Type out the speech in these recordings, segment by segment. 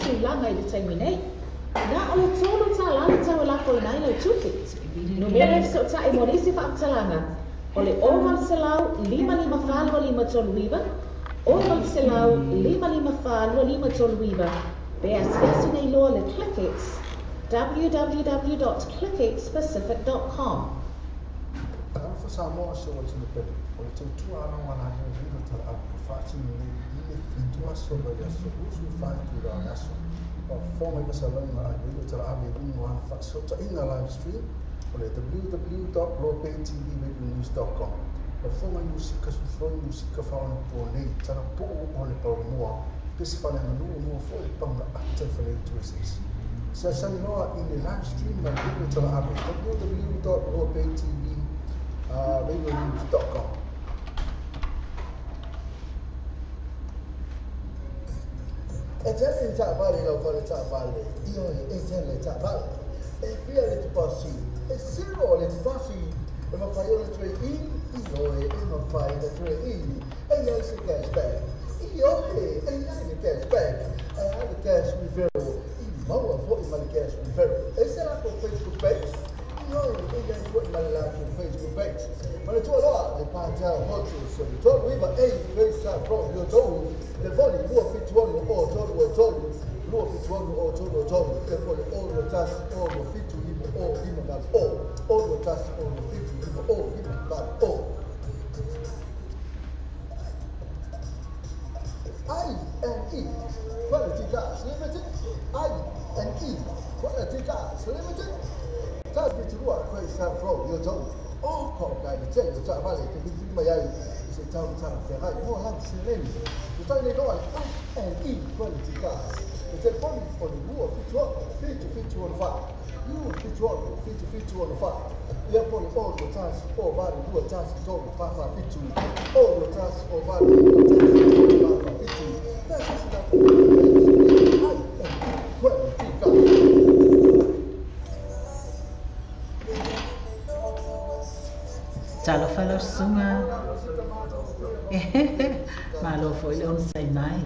tulaga i le taimi nei. Na o le $3 le tau e lafoina ai lau tupe. Numera e fesootai mo nisi faamatalaga o le 0800 554 2539, 0800 554 2539, pe asiasi nei loa le ClickX www.clickxpacific.com. Talofa Samoa se o tino pele, o le tautua ala leo rilo tala apu faatino nei i le 7 aso mai le aso 24 itula o le aso. Faafofoga mai masalauga a rilo tala ave i luga o ana faasootaiga live stream o le www.lobaytvradionews.com. Faafofoga i musika sufloi musika faaonaponei talapuu o le palomua pese faaleaganuu mua foi le paga ata i faleutu eseese. Saisali loa i le live stream ma le rilo tala ave www.lobaytvradionews.com. E tele taavale lau fale taavale, ioe e tele taavale. E fia le tupasi, e zero le tupasi. E mawhai o le trade in, ioe e mawhai le trade in. E iai se cashback, ioe e iai le cashback. E ai le cash referral, i maua foi ma le cash referral. E se lako Facebook page, ioe e iai foi ma le lako Facebook page. Ma le tua loa, le Patel Hotels, so le tolu iva e Grace Pro, yo tolu, le voli 276 o 3 o 3, 276 o 3 o 3, le voli o 2 1 o 2 7 9 o 5 8 o, o 2 1 o 2 7 9 o 5 8 o. I and E Quality Cars Limited, I and E Quality Cars Limited. Ta fitu 2 Grace Pro, yo tolu. O ko ka le tele o taavale te filifili mai ai i se tau talafeagai mo lau seleni. O tai nei loa le I and E Quality Cars. Le telefoni o le 276 7764, 276 7764. Ia po le o 21 o 8 2 1 3 4 4 7, o 2 1 o 8 2 1 3 4 4 7. Pe asiasi tatou I and E Quality Cars. Talofa lau susuga. Malo foi le onosai mai.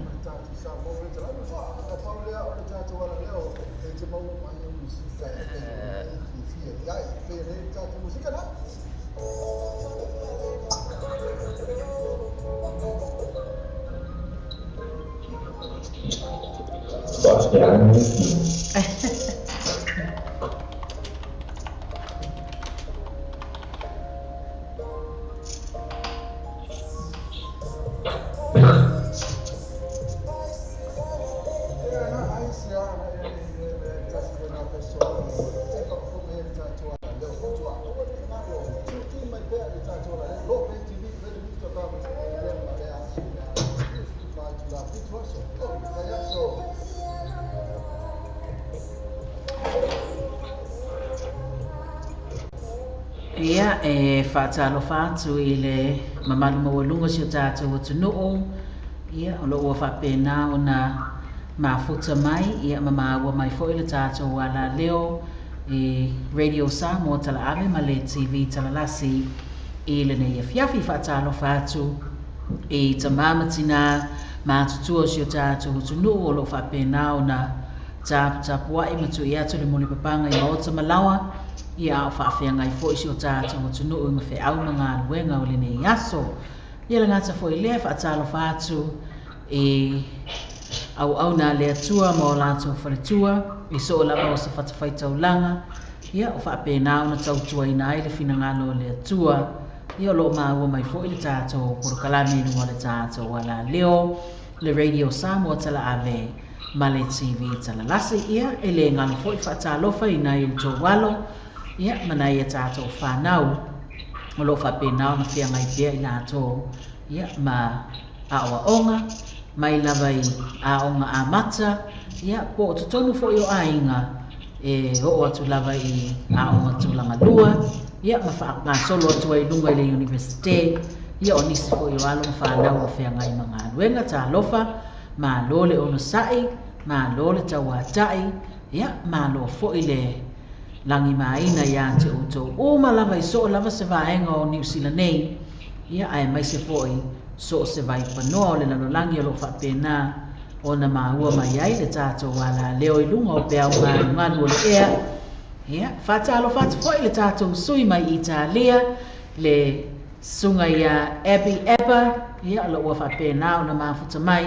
Ia e faatalofa atu i le mamalu maualuga o si o tatou atunuu, ia o loo ua faapena ona mafuta mai ia ma maua mai foi le tatou alaleo i Radio Samoa Talaave ma le TV Talalasi i lenei afiafi. Faatalofa atu i tamā ma tinā matutua o si o tatou atunuu o loo faapena ona taputapuai ma tui atu le mulipapaga i maota ma laoa, ia ao faafeagai foi si o tatou atunuu i ma feau ma galuega o lenei aso. Ia le gata foi lea, faatalofa atu i auauna a le Atua ma o latou faletua i soo lava o se fatafaitaulaga, ia o faapena ona tautuaina ai le finagalo o le Atua. Ia o loo maua mai foi le tatou polokalame i luga o le tatou alaleo le Radio Samoa Talaave ma le TV Talalasi. Ia e le galo foi faatalofa i nai outou alo, ia ma nai a tatou fanau o loo faapena ona feagai pea i latou ia ma aoaoga mai lava i aoga amata, ia po o totonu foi o aiga e oo atu lava i aoga tulaga lua, ia ma faagasolo atu ai luga i le universite. Ia o nisi foi o alo ma fanau o feagai ma galuega. Talofa, malo le onosai, malo le tauatai, ia malo foi le lagimaina iā te outou uma lava i soo lava se vaega o Niusila nei, ia ae maise foi so o se vaipanoa o le lalolagi o loo faapena Ona maua mai ai le tatou alaleo i luga o peau galugalu o le ea. Ia, faatalofa atu foi le tatou sui mai Italia, le susuga ia Abby Ebba, ia, o lo o ua faapena ona mafuta mai,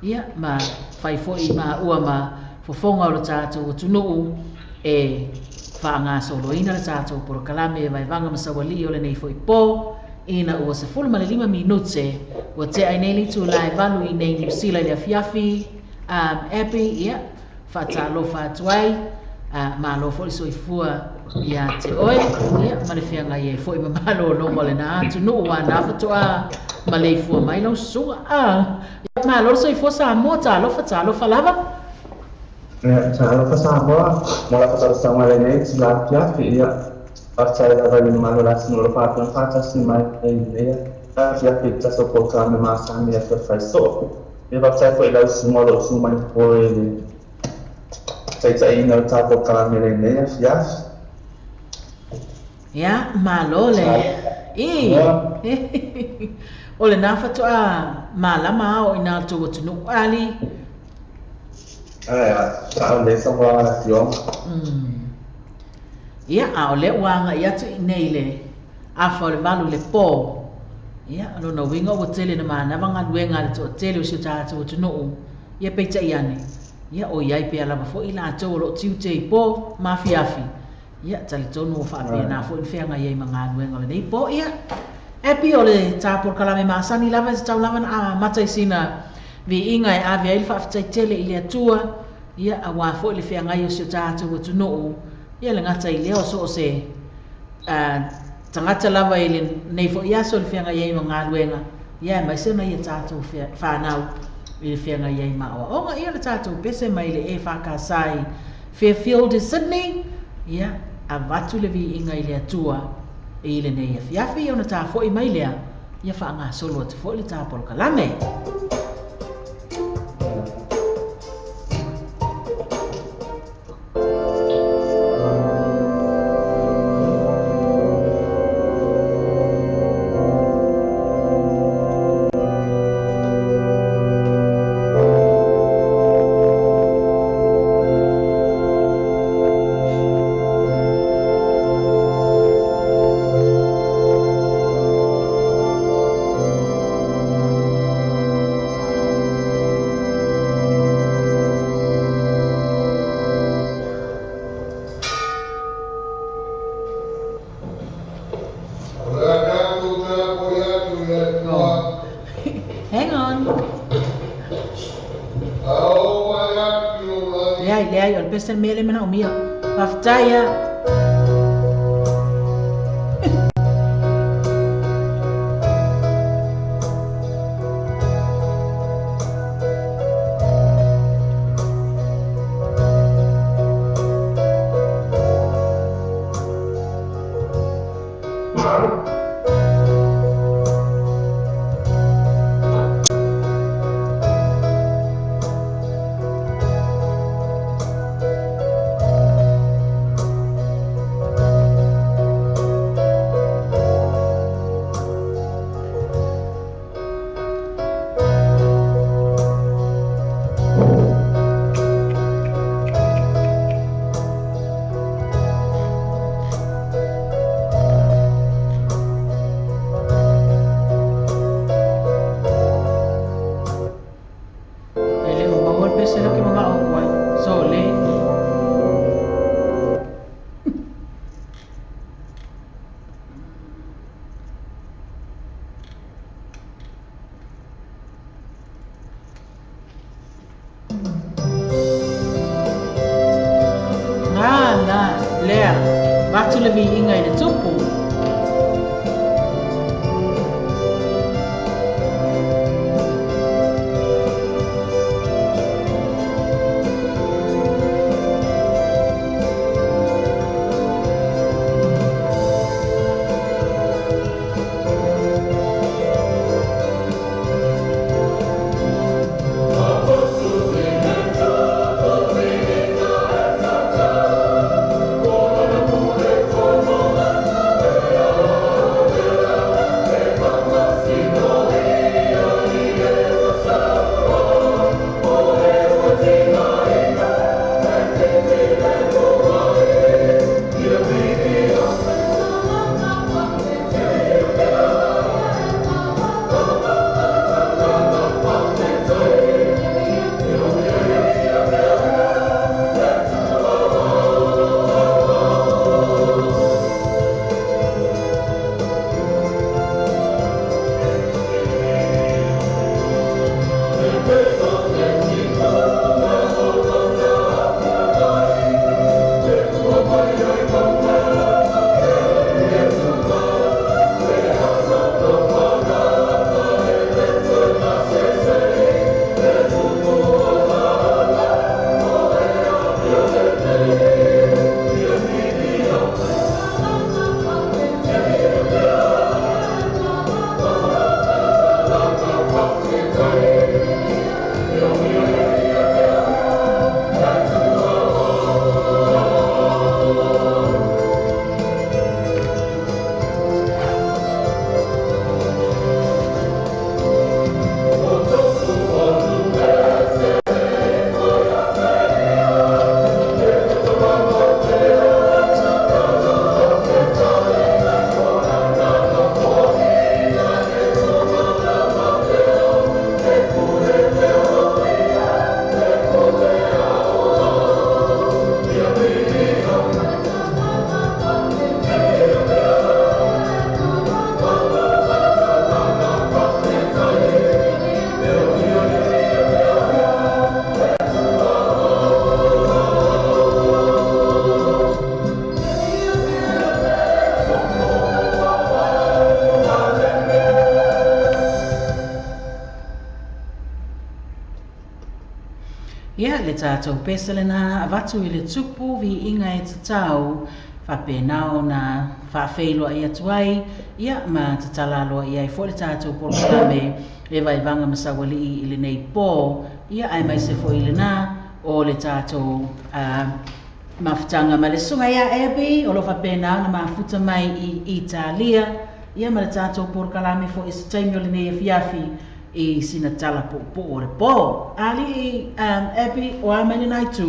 ia, ma fai foi maua ma fofoga o le tatou atunuu e faagasoloina le tatou polokalame e vaevaga ma saualii o lenei foi po, ina ua 15 minute ua tea ai nei le itula e 8 i nei Niu Sila i le afiafi. Abby, ia, faatalofa atu ai, malo foi le soifua ia te oe, ia, ma le feagai ai foi ma malologa o lena atunuu ua na faatoa maleifua mai lau susuga. Ia, malo le soifua Samoa, talofa, talofa lava. Ia, talofa Samoa, mo la faatalosaga lenei itula afiafi, ia, faafetai lava i le mamalu o le atunuu o lo o faapea ona faatasi mai i lenei afiafi i le tatou polokalame masani afiafi faisoo. Ia, faafetai foi i lau susuga o lo o tu mai foi i le taitaiina o le tatou polokalame lenei afiafi. Ia, malo le. I. O lena faatoa malama ao i nā tou atunuu ali. Ae, sao lelei saunoaga a le afioga. Ia, a o lea ua agai atu i nei le afa o le 8 i le po. Ia, o lona uiga ua tele na manava galuega a le toatele o si o tatou atunuu. Ia, peitai ane, ia, o i ai pea lava foi i latou o lo o tiute i po ma afiafi. Ia, talitonu ua faapena foi ni feagai ai ma galuega o lenei po. Ia, Abby, o le ta polokalame masani lava e tatau lava ona amata i sina viiga e ave ai le faafetai tele i le Atua, ia, auā foi le feagai o si o tatou atunuu. Ia, le gata i lea o so o se tagata lava i lenei foi aso i le feagai ai ma galuega, ia, aemaise ona ia tatou whanau i le feagai ai ma aoaoga. Ia, le tatou pese mai le EFKS i Fairfield i Sydney, ia, avatu le viiga i le Atua i lenei afiafi, ona tafo'i mai lea, ia faagasolo atu foi le ta polokalame. Hang on. Leai, leai, o le pese le mea le manaomia. Faafetai a. E le o maua le pese lea ou te manao atu ai. Sole. Ngā, la, lea, avatu le viiga i le Tupu. Ia le tātou pese lena avatu i le tupu viiga e tatau faapena ona faafeiloai atu ai ia ma tatala aloaia ai foʻi le tatou polokalame e vaivaga ma saualii i lenei pō ia aemaise foʻi lenā o le tatou mafutaga ma le susuga iā Abby o loo faapena ona mafuta mai i Italia ia ma le tatou polokalame foʻi se taimi o lenei afiafi i sina tala puupuu o le pō. Alii Abby o a mai lenā itu.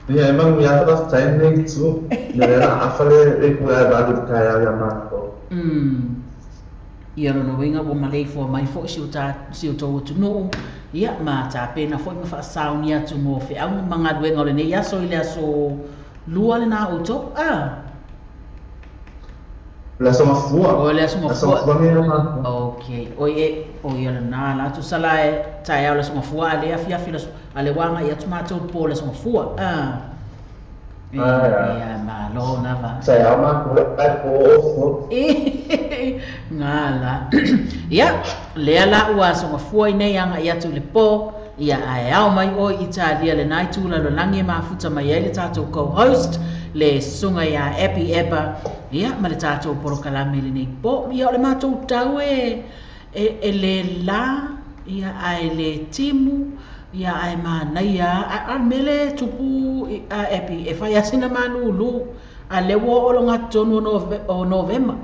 Ia e manuia atu faafetai lenei itu. Ia lea o le a afa le pule ae valu i le taeao iā matou. Ia lona uiga ua maleifua mai foʻi si o tou atunuu ia ma tapena foʻi ma faasaoni atu mo feauga ma galuega o lenei aso i le aso lua lenā outou a. Le aso mafua. O le aso Aso mafua. mafua nei matou. Okay. Oi e o ia lenā la tusa la e taeao le aso mafua a le afiafi le aso a le ua agai atu matou i le pō le aso mafua. A. Ae. Ia malo lava. Taeao matou ae pō outou. Gala. Ia, lea la ua aso mafua i nei agai atu i le pō, ia ae ao mai ʻoe i Italia lenā itu lalolagi e mafuta mai ai le tatou co-host le susuga iā Abby Epa ia ma le tatou polokalame i lenei pō. Ia o le matou tau e e le lā ia ae le timu ia ae manaia a le mea lea e tupu a Abby e fai lava sina malūlū a o lea ua oo loga totonu o Novema.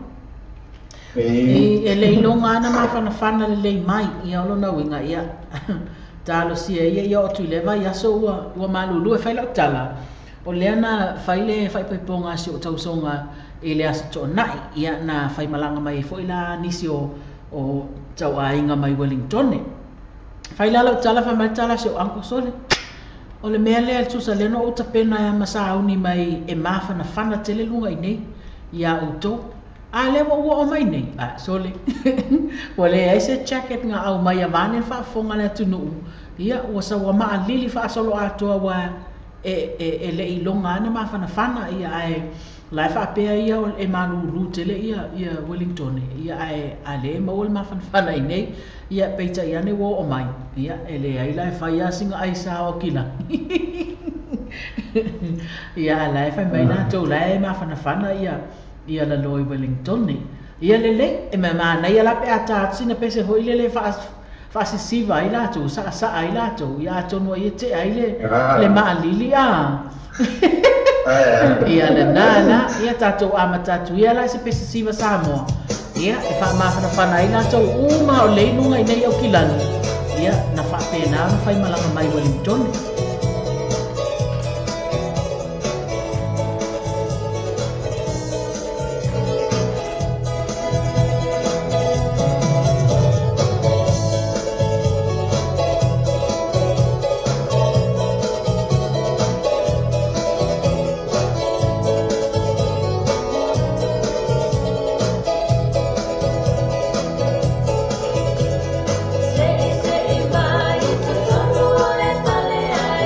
E le iloga ana mafanafana lelei mai ia o lona uiga ia talosia ia ia oo atu i lea vaiaso ua malūlū e fai lau tala o lea na fai le faaipoipoga a si ou tausoga i le aso toonai ia na faimalaga mai ai foʻi la nisi o tauaiga mai Wellingtone fai la lau tala fai mai le tala a si ou uncle sole o le mea lea tusa lea na ou tapena ai ma sauni mai e mafanafana tele luga i nei iā outou a lea ua ua oo mai nei a sole ua leai se jacket na aumai avane le faafofoga a le atunuu ia ua sau maalili faasolo atoa ua e le iloga ana mafanafana ia ae la e faapea ia e malūlū tele ia Wellingtone ia ae a lē maua le mafanafana i nei ia peitai ane ua oo mai ia e leai la e fai lava sina aisa o kilagi ia a la e fai mai latou la e mafanafana ia lalō i Wellingtone ia lelei e manaia la pe a tā atu sina pese foʻi lele faasisiva ai latou saasaa ai latou ia atonu ai e tea ai le maalili a ia lenā la ia tatou amata atu ia la se pese siva Samoa ia e faamafanafana ai latou uma o le i luga i nei Aukilani ia na faapena ona faimalaga mai Wellingtone. Sei mai totonu o le pale.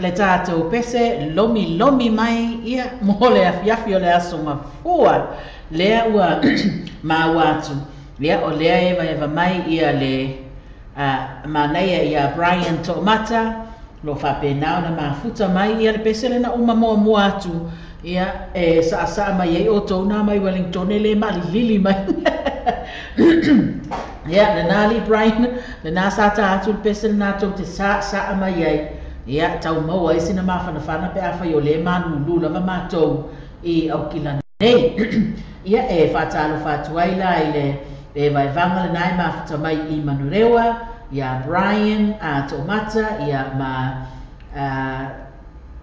Le tātou pese lomi lomi mai ia mo le afiafi o le aso mafua lea ua maua atu lea o lea e vaeva mai ia le manaia ia Brian To'omata lo faapena ona mafuta mai ia le pese lena uma muamua atu ia e saasaa mai ai outou na mai Wellington le malilili mai ia lena ali Brian lena sa ta atu le pese lena tou te saasaa mai ai ia tau maua ai sina mafanafana pe afai o le malulu lava matou i Aukilani nei. Ia e faatalofa atu ai la i le vaevaga lenā e mafuta mai i Manurewa ia Brian To'omata ia ma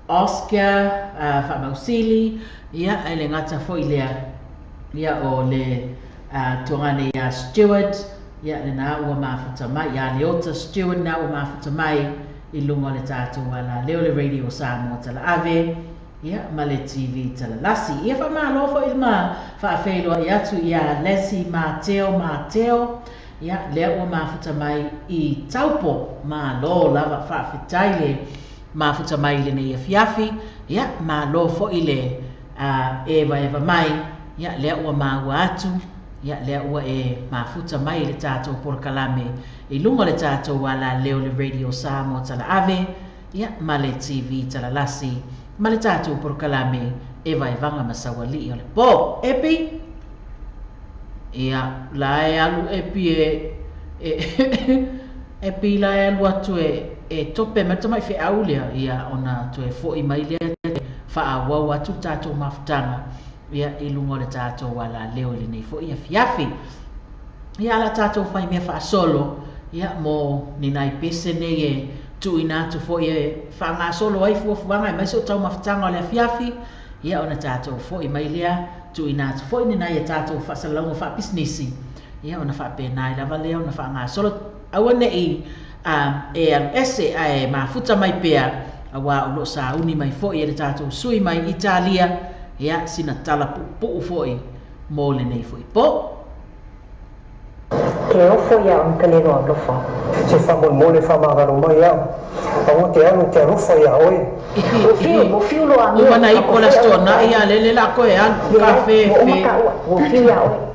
Oscar Faamausili ia e le gata foi lea ia o le togane ia Stewart ia lenā ua mafuta mai ia Leota Stewart na ua mafuta mai i luga o le tatou ala leo le Radio Samoa Talaave ia ma le TV Talalasi. Ia faamalo foi ma faafeiloai atu ia Lesi Mateo Mateo Ia, lea ua mafuta mai i Taupo, malo lava faafetai le mafuta mai i lenei afiafi. Ia, malo foi le evaeva mai. Ia, lea ua maua atu. Ia, lea ua e mafuta mai i le tatou polokalame i luga o le tatou alaleo le Radio Samoa Talaave, ia, ma le TV Talalasi, ma le tatou polokalame e vaevaga ma saualii o le po. Epi? Ia, la e alu Epi e, e Epi la e alu atu e, e tope mai le tamai feau lea, ia, ona toe fo'i mai lea faaauau atu le tatou mafutaga, ia, i luga o le tatou alaleo i lenei fo'i afiafi. Ia, ala tatou fai mea faasolo, ia, mo ni nai pese nei e tuuina atu foi e faagasolo ai fuafuaga aemaise o taumafataga o le afiafi, ia, ona tatou fo'i mai lea tuuina atu foi ni nai a tatou faasalalauga faapisinisi, ia, ona faapena ai lava lea ona faagasolo. Aua ne'i e alu ese ae mafuta mai pea, auā o loo sauni mai foi e le tatou sui mai Italia, ia, sina tala puupuu foi mo lenei foi po. Ke ofo ia on ka le alofa. Se faamolemole faamagalo mai au. Aua te alu te alofa iā oe. Ua fiu loa Uma na ipo le aso tuanai a lele la koe alu kafe Ua uma taua, ua fiu iā oe.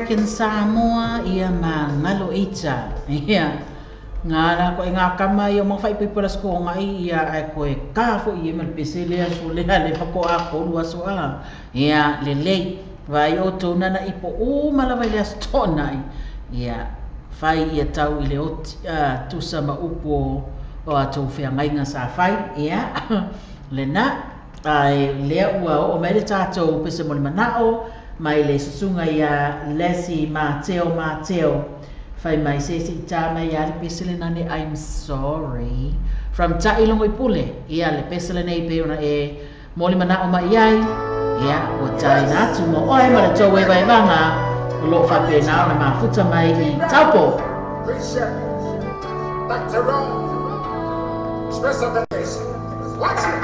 American Samoa, ia ma ngalo ita. Ia, ngā la ko e ngā kama ia ma whai pipa la sko ngai ia ai ko e ka fo ia ma le pese lea so lea le fako a kolu aso a. Ia, le lei, vai o tōna na ipo o malawa i le aso tōnai. Ia, whai ia tau i le oti, tusa ma upo o a tō whia ngainga sa whai. Ia, le nā, ai lea ua o mai le tātou pese mo le manao, mai le susunga ia Lesi Mateo Mateo. Whai mai se si tā mai ia le pese le nane, I'm sorry. From Taʻilogo i Pule, ia le pese le nei pe ona e mo le manao mai ai. Ia, ua tāina atu mo oe ma le tau e vaivanga, o loo whapena ona mafuta mai i Taupo. 3 seconds. Back to Rome. Express of the nation. Watch it.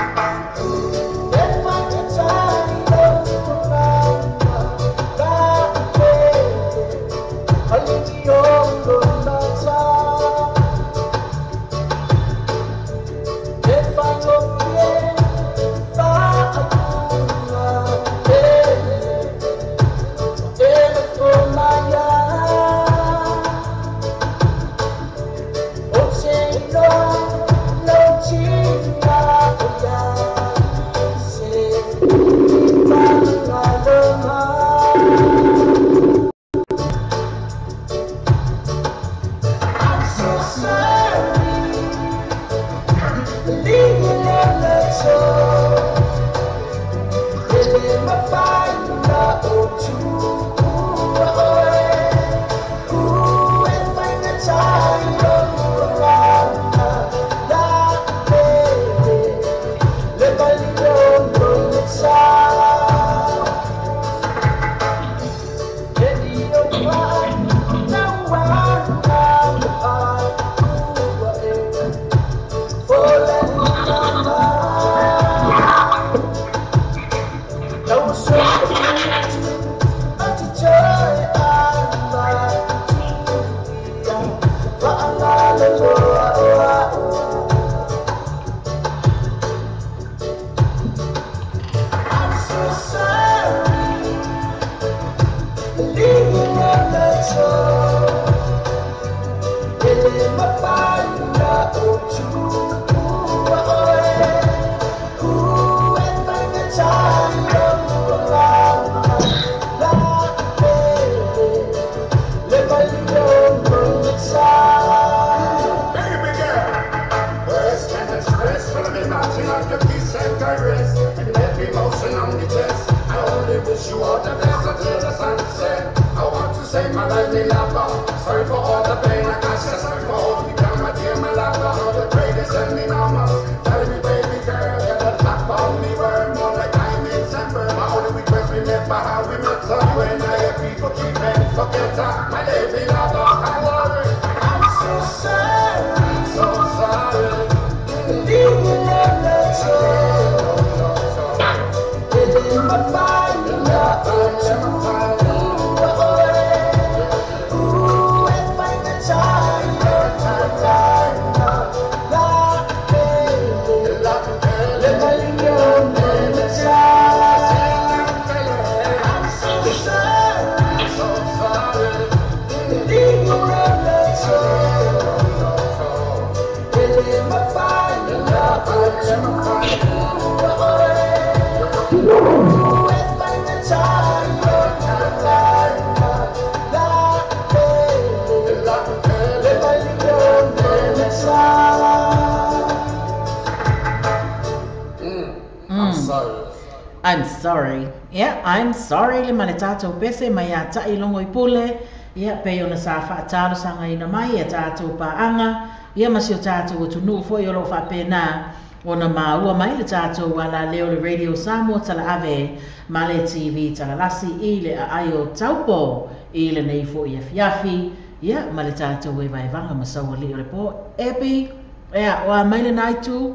I'm sorry. Yeah, I'm sorry le ma le tātou pese mai a Taʻilogo i Pule. Ia, pe ona sa whaatalo sanga ina mai a tātou paanga. Ia ma si o tātou atunuu foi o lo whapena. Ona maua mai le tātou ala leo le Radio Samoa tala ave ma le TV tala lasi i le aai o Taupo i le nei foi e fiafi. Ia, ma le tātou e vaivanga masaua li o le po. Epi, ia, oa mai le naitu.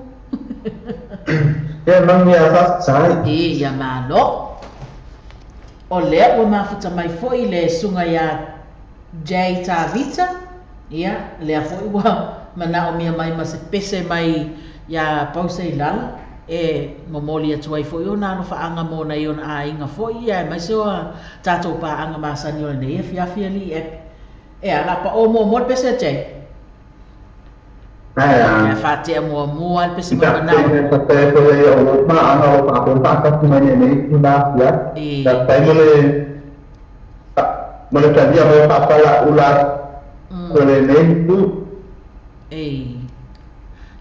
Ia, mangia whaatai. Ia, malo. O lea ua mafuta mai foi le sunga ia Jay Tavita. Ia, lea foi ua manao mia mai ma se pese mai ia pause i lala. E momoli atu ai fo'i ona alofaaga mo nai ona aiga fo'i, ia aemaise o a tatou paaga masani o lenei afiafi alii Epi. E a la pa'o muamua le pese a Jay? Ae faatea muamua le pese mai manao. O faapea mai lenei itula afiafi. Faafetai mo le talia mai faapalaula o lenei itu. E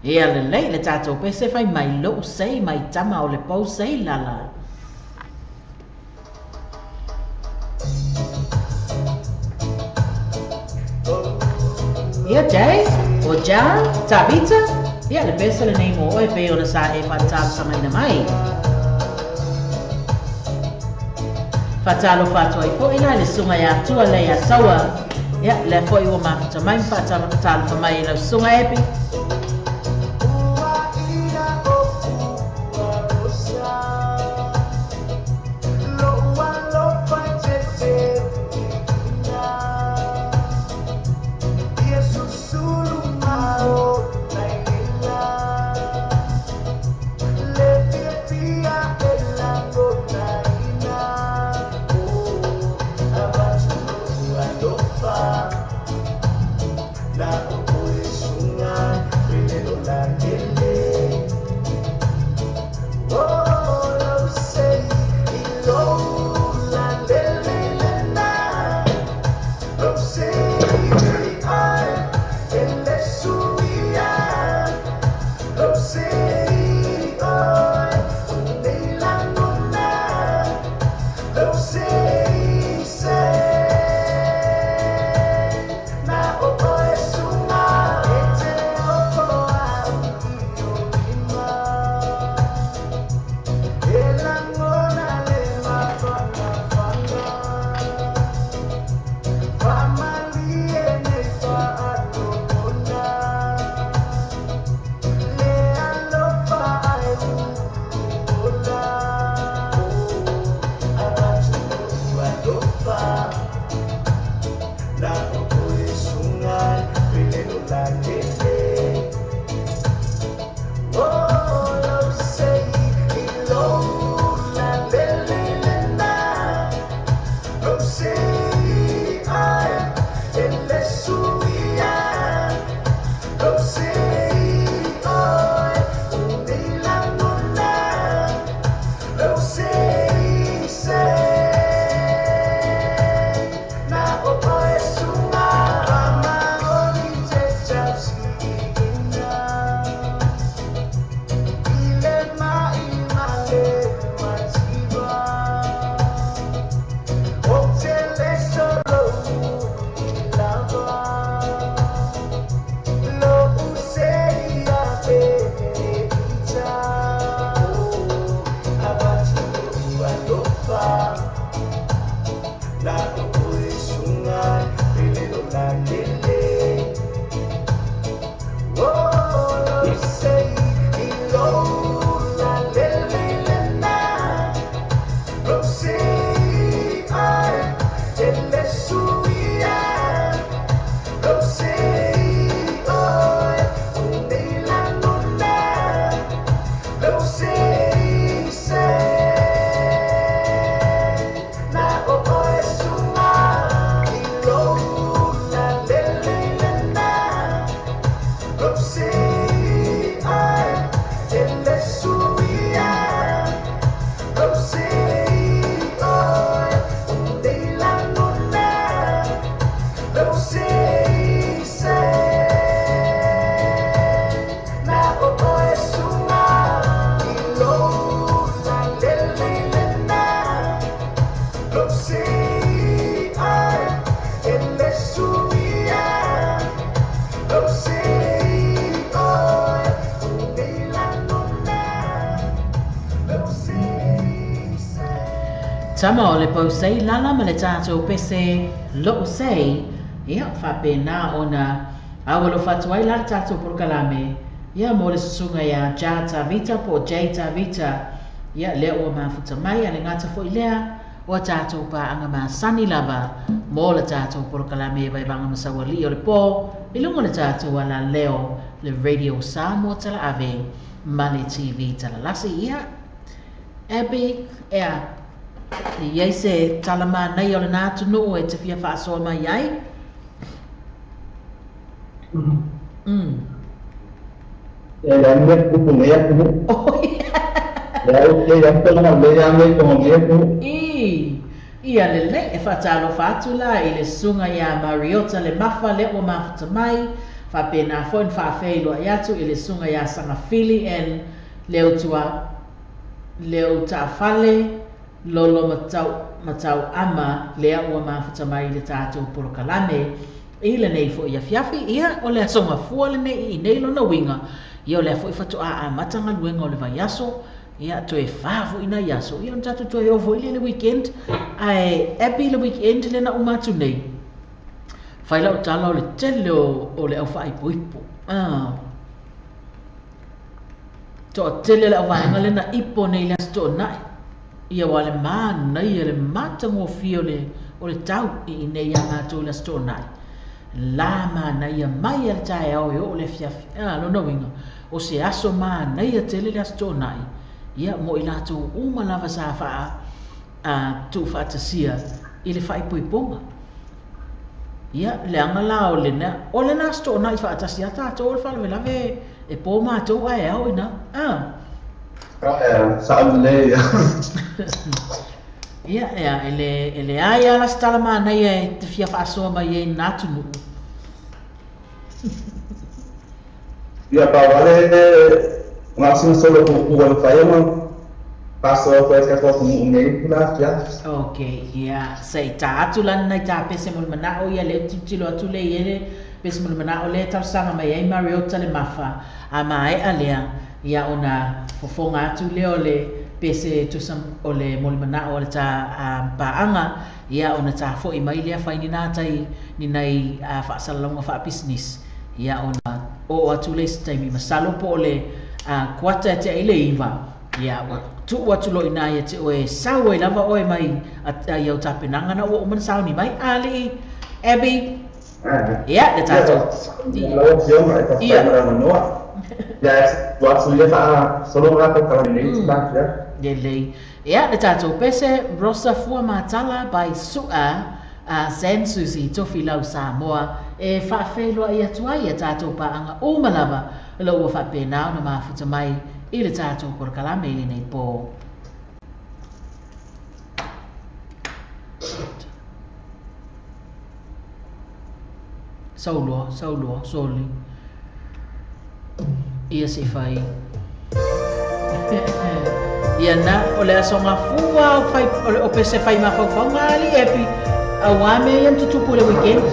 ia lelei le tatou pese fai mai lo'u sei mai tama o le pou sei lala. Ia Jay, o Ja, Tavita, ia le pese lenei mo oe pei ona sa e faatalosagaina mai. Faatalofa atu ai fo'i la le susuga iā Tua le iā Taua, ia lea fo'i ua mafuta mai ma faatalofa mai i lau susuga Epi. Tama o le pausei lala ma le tatou pese lo'u sei, ia faapena ona aualofa atu ai la le tatou polokalame, ia mo le susuga iā Ja Tavita po o J Tavita, ia lea ua mafuta mai a le gata fo'i lea o a tātou pāanga masani lava mo le tātou polokalame e vaivanga masauali'i o le pō i luga o le tātou ala leo le Radio Samoa Talaave ma le TV Talalasi. Ia Abby, ea e iai se tala manaia o lenā atunuu e te fia faasoa mai ai? E le ane kupu nei atunuu. Le au ke ia tala le ane ko nei atunuu. I ia lelei e faatalofa atu la i le susuga iā Mariota le Mafa lea ua mafuta mai, faapena foi ona faafeiloai atu i le susuga iā Sagafili and Leutua Leutaafale Lolo Matau Matauama lea ua mafuta mai i le tatou polokalame i lenei foi afiafi. Ia o le aso gafua lenei i nei lona uiga, ia o lea foi faatoa amata galuega o le vaiaso, ia toe fa foi nai aso, ia ona tatou toe oo foi lea i le weekend. Ae Abby le weekend lea na uma atu nei, fai lau tala o le tele o le au faaipoipo. Toatele le auvaega lea na ipo nei i le Aso Toonai, ia ua le manaia le matagofie o le tau i inei iā matou i le Aso Toonai. La manaia mai a le taeao e oo le afiafi. Lona uiga, o se aso manaia tele le Aso Toonai, ia mo i latou uma lava sa faa tuufaatasia i le faaipoipoga. Ia, leaga la o lena, o lena Aso Toonai faatasi a tatou o le faalavelave e po matou ae ao ina. Sao lelei ia. Ia, ea, e le, e leai lava la se tala manaia e te fia faasoa mai ai i lena atunuu. Ia, pau lava le gasina solo puupuu a le mafai ona faasoa atu ai le tatou atunuu nei pula afiafi. Ok, ia, se i ta atu la lenei tapese mo le manao ia lea ou te tilotilo atu lea i ai le pese mo le manao lea e talosaga mai ai Mariota le Mafa, a maea lea, ia ona fofoga atu lea o le pese tusa o le mo le manao o le ta paaga, ia ona ta foi mai lea fai ni nā tai ni nai faasalalauga faapisinisi, ia ona oo atu lea i se taimi masalo po o le kuata e tea i le 9, ia ua tuu atu loa i ina ia te oe e sau ai lava oe mai i au tapenaga na ua uma ona sauni mai. Alii Abby, ia le tatou Lau Afioga, e faafetai mo le avanoa. Ia, e atu ia faasologa latou tala nei i tala afiafi. Lelei. Ia, le tatou pese, Rosa Fua Matala by Su'a San Susi Tofilau Samoa e faafeiloai atu ai ia tatou paaga uma lava o lo ua faapena ona mafuta mai i le tatou polokalame i lenei pō. Sauloa, sauloa, soli. Ia se i fai. Ia na, o le aso gafua o fai, o pese fai mafaufauga alii Abby, auā mea ia na tutupu i le weekend.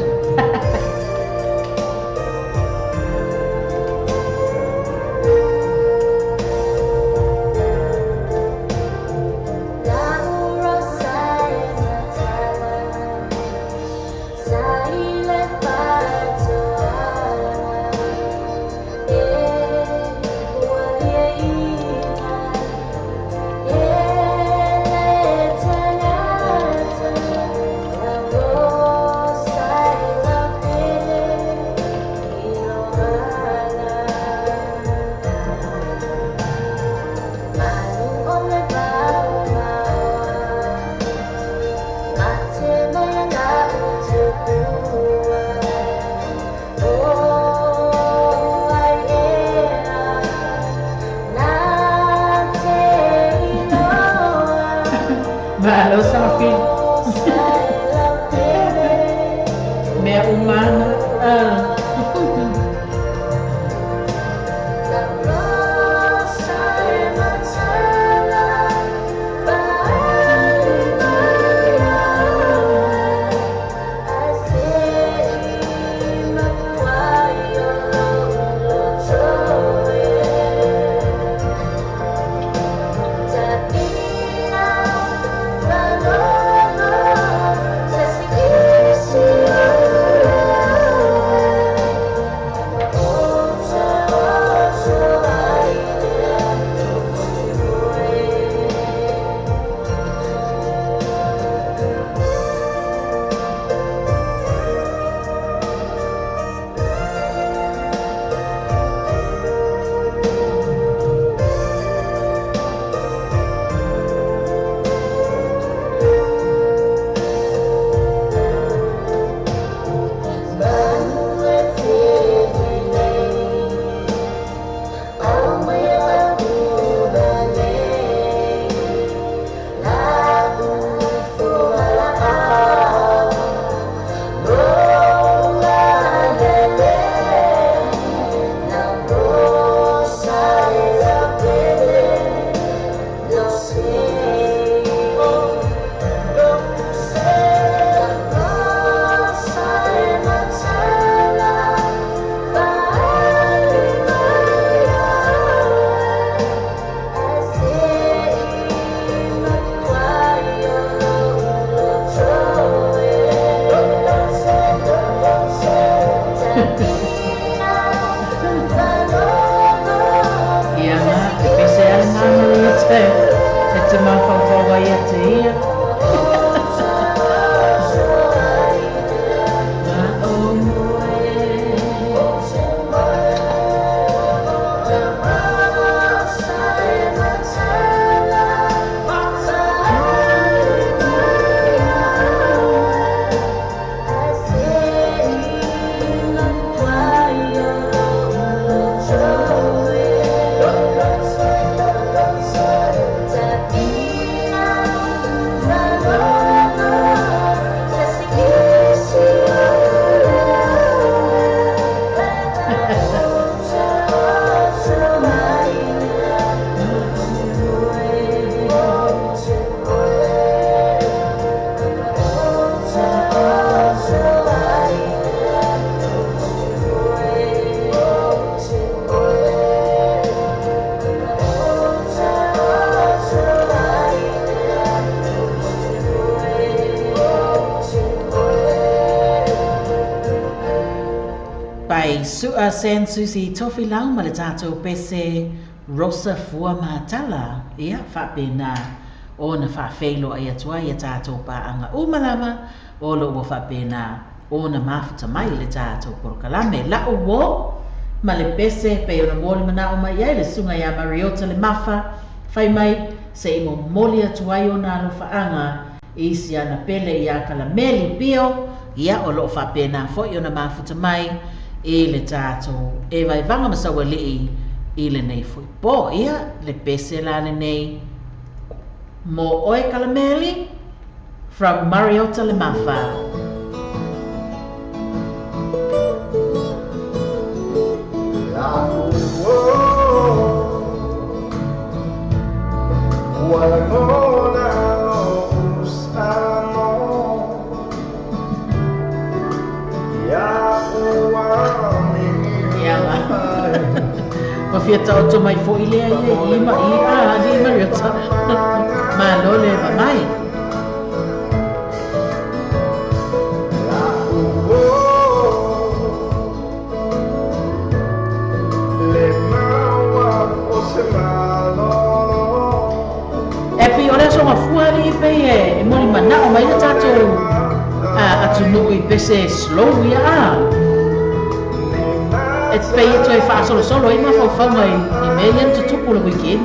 E te mafaufau ai ia te ia. San Susi Tofilau ma le tātou pese Rosa Fua Matala. Ia, whaapena o na whaafeilo ai atua ia tātou paanga umalama o lo ua whaapena o na mafuta mai le tātou porokalame. La o ma le pese pe ona moli mana o mai ai le sunga ia Mariota le mafa whai mai se imo moli atua i o nā alofaanga i si ana pele ia kalameli pio ia o lo whaapena fo i ona mafuta mai e le tātou e vaivanga masaua li'i i le nei fui po. Ia le pese la le nei mo oe kalameli from Mariota le Mafa. Mafia tau mai fo ile ia i ma i a ni Mariota. Ma lo le va mai. E pi ora so ma fuari pe e moli mana o mai tātou a atu nui pese slow ia a. E te pei e whaasolo solo i mawhau mai i mea ia tutupu le weekend.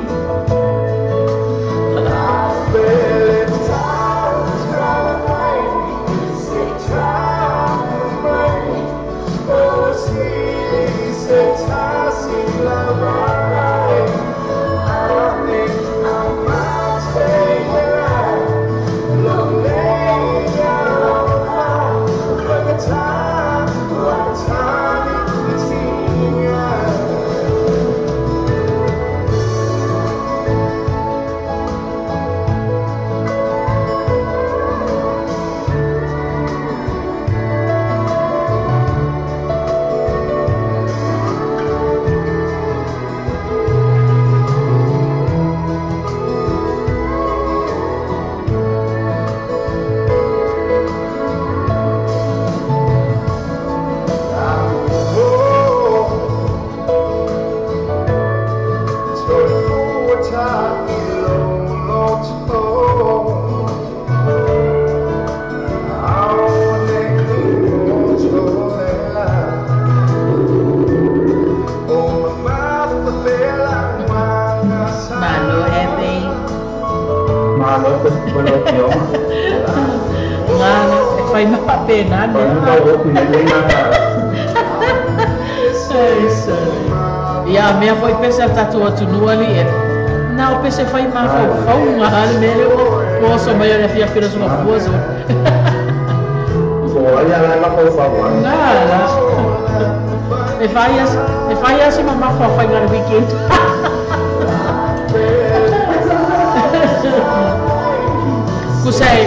Ia mea foi pese a tātou atunua li e nā o pese whai mawhau ngā hale mele o oso mai o fia fira sunga fua so. Ia la mawhau whau. Ngā la. E whai ase ma mawhau whai ngā weekend. Kusai,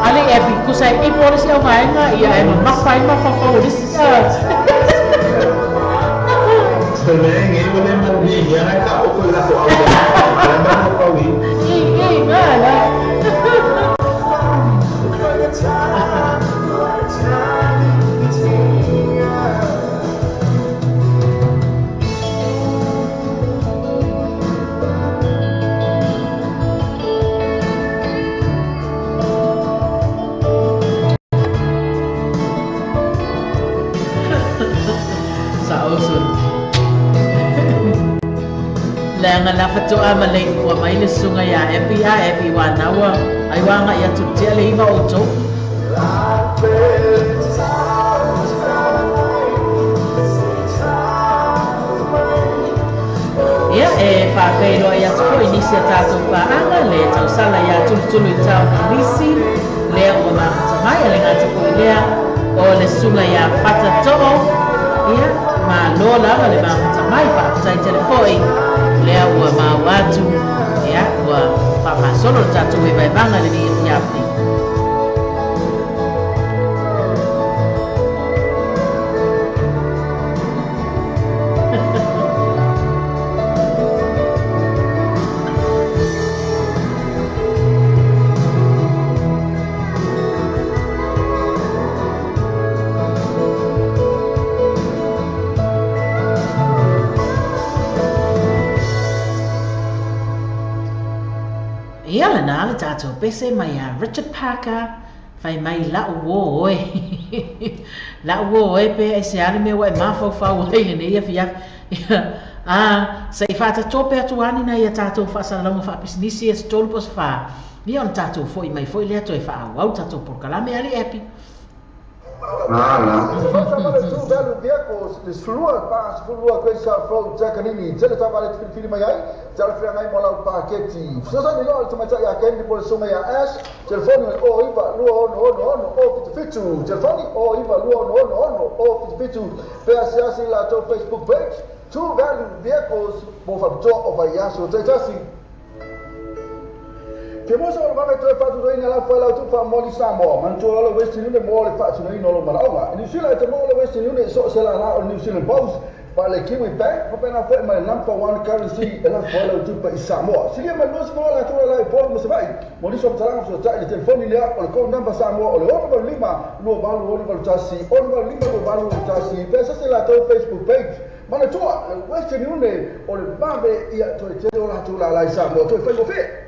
ali epi, kusai i polisi au vaenga ia e mawhai mawhau risi. uso. Leaga la fatoa ma le ua mai le susuga iā Epi a Epi uanaua ai uagaʻi atu tea le iva outou. Ia e faafeiloai atu foʻi nisi a tatou paaga le tausala iā Tulutulu i tao Kilisi lea ua mafuta mai a le gata foʻi lea o le susuga iā Pata To'o. Ia malo lava le mafuta mai faafetai tele foʻi lea ua maua atu ia ua faamasolo le tatou evaevaga lenei afiafi. Ia lena le tatou pese mai a Richard Parker fai mai la'u uō oe. La'u uō oe pe aisea le mea ua e mafaufau ai lenei afiafi. A saʻi faatatō pe atu ani na ia tatou faasalalauga faapisinisi e se tolu po se fā. Ia ona tatou foʻi mai foʻi lea toe faaauau tatou polokalame ali Epi. Le slua pa slua kwesa fro jakanini tele tavale filifili mai ai tele feagai mo lau paketi fesoasoani loa le tamaitai ia Kendi po le susuga ia Ash telefoni o le 09 2 6 6 6 0 77 telefoni o 9 2 6 6 6 0 77 pe asiasi i latou Facebook page True Value Vehicles mo faapitoa o vaiaso taitasi. Ke mo sa o le vave toe faatutoina la fai lau tupa moli Samoa, manatua loa le Western Union mo le faatinoina o lou malaoga. I New Zealand e te maua le Western Union i so o se lala o le New Zealand Post, pa le Kiwi Bank, faapena foi ma le number one currency e lafo ai lau tupe i Samoa. Silia mai 20 la latou la i Upolu ma Savaii, mo nisi o faamatalaga fesoatai i le telefoni lea o le code number Samoa o le 685 2881 685 2881 pe asiasi i latou Facebook page. Manatua, le Western Union o le vave ia toe tele o latou lala i Samoa toe faigofie.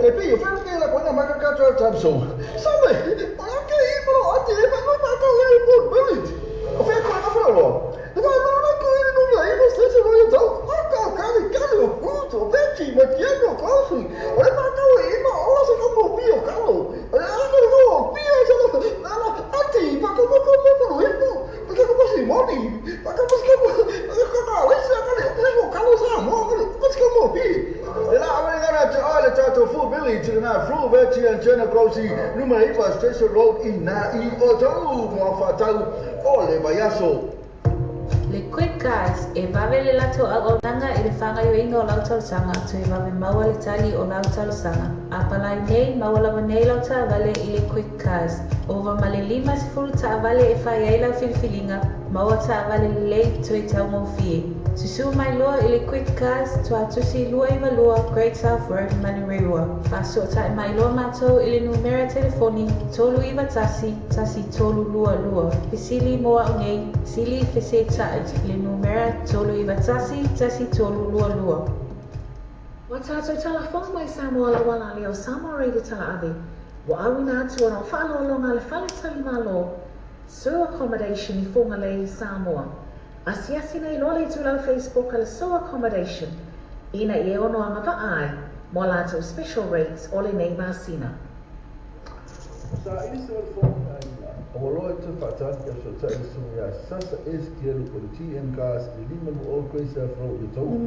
Te pi, o whenua ke la koina maka ka drive time so. Sabe, o la ke i maro ati e pa pa ka le port village. O whenua koe ka whanau loa. Te vai maro na koe i nunga i mo station o i tau. A ka kare kare o fruit o veggie ma kiano kosi. O le pa kau e ma ola se ka mo pi o kalo. O le a ka o pi o se ka ala ati pa ka ko ko ko ko i mo. Pa ka ko si moni. Pa ka ko ko ka ka le sa ka le o kalo sa mo ka le ka mo pi. E la awele ngana te ole tatou Food Village i lena Fruit Veggie and General Grocery numera 9 Station Road i na i o tau mo whatau o le vaiaso. Le Quick Cars, e vave le latou auaunaga i le fagaioiga o lau talosaga, toe vave maua le tali o lau talosaga. A palai nei, maua lava nei lau taavale i le Quick Cars. Ova ma le 50 taavale e fai ai lau filifiliga, maua taavale lelei toe taugofie. Susū mai loa i le Quick Cars, Tuatusi 292 Great South Road, Manurewa. Faasoatai mai loa matou i le numera telefoni 391 1322. Fesili mo au nei, sili fesetai le numera 391 1322. Ua tatou talafou mai Samoa lauala lea o Samoa Radio Talaave, ua auina atu ona o faaaloaloga a le Fale Tali Malo, Sur Accommodation i Fugalei, Samoa. Asiasi nei loa le itulau Facebook a le Sur Accommodation ina ia ono agavaa ai mo a latou special rates o lenei masina. Sa ili se ole fofoga aiga, ua loa i te faatali ia fesoatai le susuga ia Sasa Ezekielu o le TM Cars i le 52 Grace Ave Road i Otahuhu.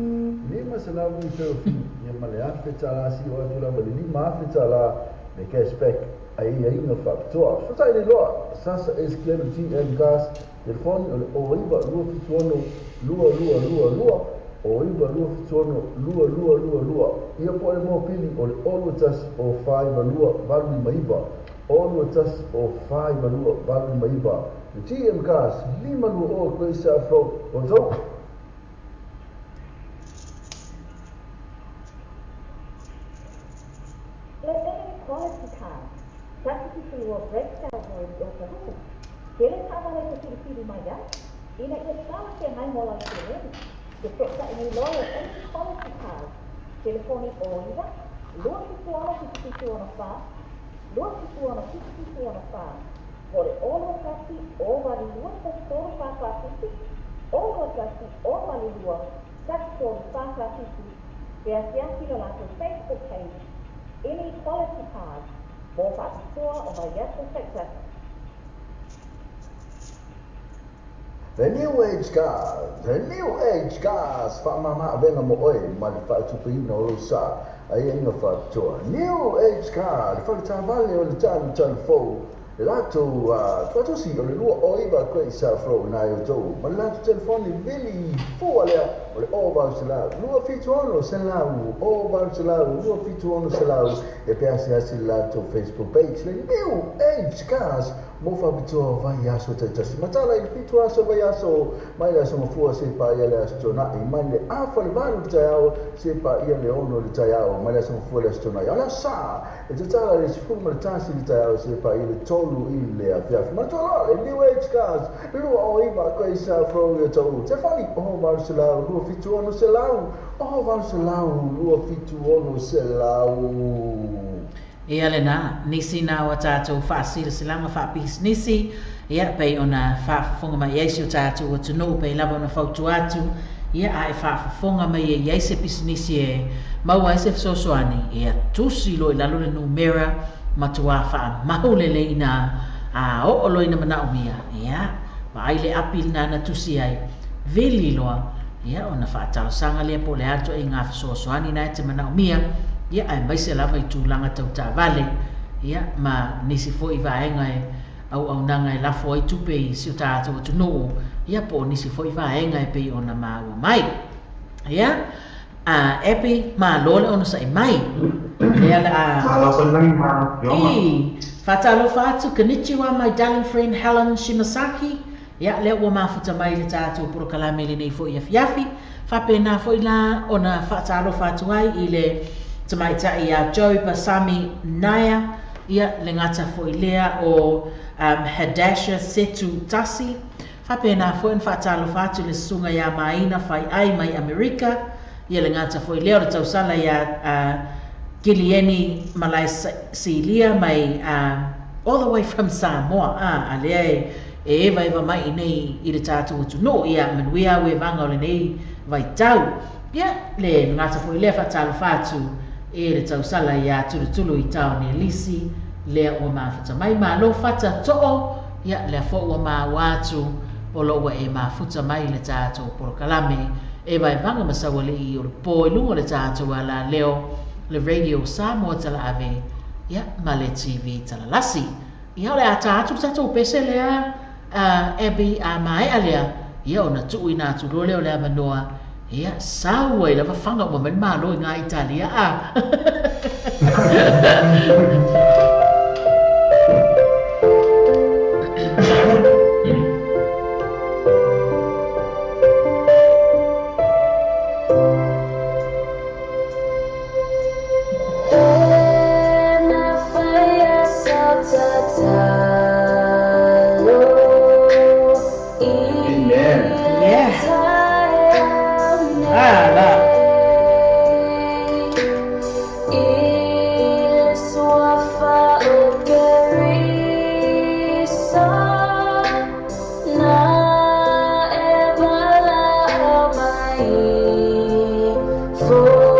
500 referral fee ia ma le $1,000 sio atu lava i le $5,000 le cash back a aiaiga faapitoa. Fesoatai le loa Sasa Ezekielu TM Cars, telefoni o le 09 276 2222 09 276 2222 ia po o le mopili o le 021 o 42 859 021 o 42 859. Le TM Cars, 520 Grace Ave Road, Otahuhu. Le Enemy Quality Cars, 172 Great South Road i Otahuhu. Tele taavale e te filifili mai ai, ina ia talafeagai mo lau seleni. Te soosai nei loa le Enemy Quality Cars, telefoni 09 276 776 4 276 764 po o le 021 082 344 7 1 082 1 3 4 4 7 pe asiasi lo latou Facebook page Inequality Cars mo faapitoa o vaiaso taitasi. The New Age Cars, The New Age Cars, whaamama awenga mo oe, ma le whaatupeina o lou sa, ai inga whaatoa. New Age Car, le whaletavale o le talu talu fou, le latou tuatosi o le lua o iwa koe i sa fro nai o tou, ma le latou telefoni vili fua lea, o le o vau se lau, 276 selau, o vau se lau, 276 selau, e pe asiasi le latou Facebook page, le New Age Cars, mo whapitoa vai aso taitasi. Matala i fitu aso vai aso, mai le aso mafua se pa ia le aso tonai, mai le afa le valu le taiao, se pa ia le ono le taiao, mai le aso mafua le aso tonai. O le sa, e tatala le sifuru ma le tasi le taiao, se pa ia le tolu i le afiafi. Matala le New Age Cars, lua o iwa koe sa fro i o tau. Te whani, o valu se lau, 276 se lau, o valu se lau, 276 se lau. Ia lena, nisi nā o tātou whaasirasilanga whaapihisnisi, ia pei ona whaafafonga mai ai si o tātou atunuu pei lava ona fautu atu, ia a e whaafafonga mai e iai se pisinisi e maua ai se fesoasoani, ia tusi lo i lalo le numera matua whaamahu lele ina a oo lo ina manaomia, ia vaai le api lina na tusi ai, vili loa, ia ona whaatalosanga lea po le ato e ngā fesoasoani na e te manaomia, ia ai mai se lava i tūlanga tau tāvale, ia ma nisi foi vaenga e au au nanga e lafo ai tupe i si o tātou atunuu, ia po nisi foi vaenga e pei ona maua mai. Ia, a epi ma lole ona sa i mai. Ia le a i whātalofa atu, konnichiwa my darling friend Helen Shimasaki. Ia lea ua mafuta mai le tātou porokalame lenei foi afiafi. Whapena foi la ona whātalofa atu ai i le tamaitai a Joe Basami Naya, ia le ngata foi lea o Hadasha Setu Tasi. Whapena foi n whātalofa atu le sunga ia maina whai ai mai Amerika, ia le ngata foi lea o le tausala ia Gilieni Malai Silia mai all the way from Samoa, a lea e eva eva mai nei i le tātou atunuu, ia manuia ue vanga o le nei vaitau. Ia le ngata foi lea whātalofa atu e le tausala ia tulutulu i tau ne lisi lea ua mafuta mai malo fata to'o, ia lea fo ua maua atu o lo ua e mafuta mai le tātou porokalame e vaevaga masauali'i o le pō i luga o le tātou ala leo le radio Samoa Talaave, ia ma le TV Talalasi. Ia o le ata atu le tātou pese lea Abby a maea lea, ia ona tuu ina atu loa lea o le avanoa. Ia, saua i lava whanga ua mai malo i ngā Italia a. Amen. Yeah. Ah, la. Oh.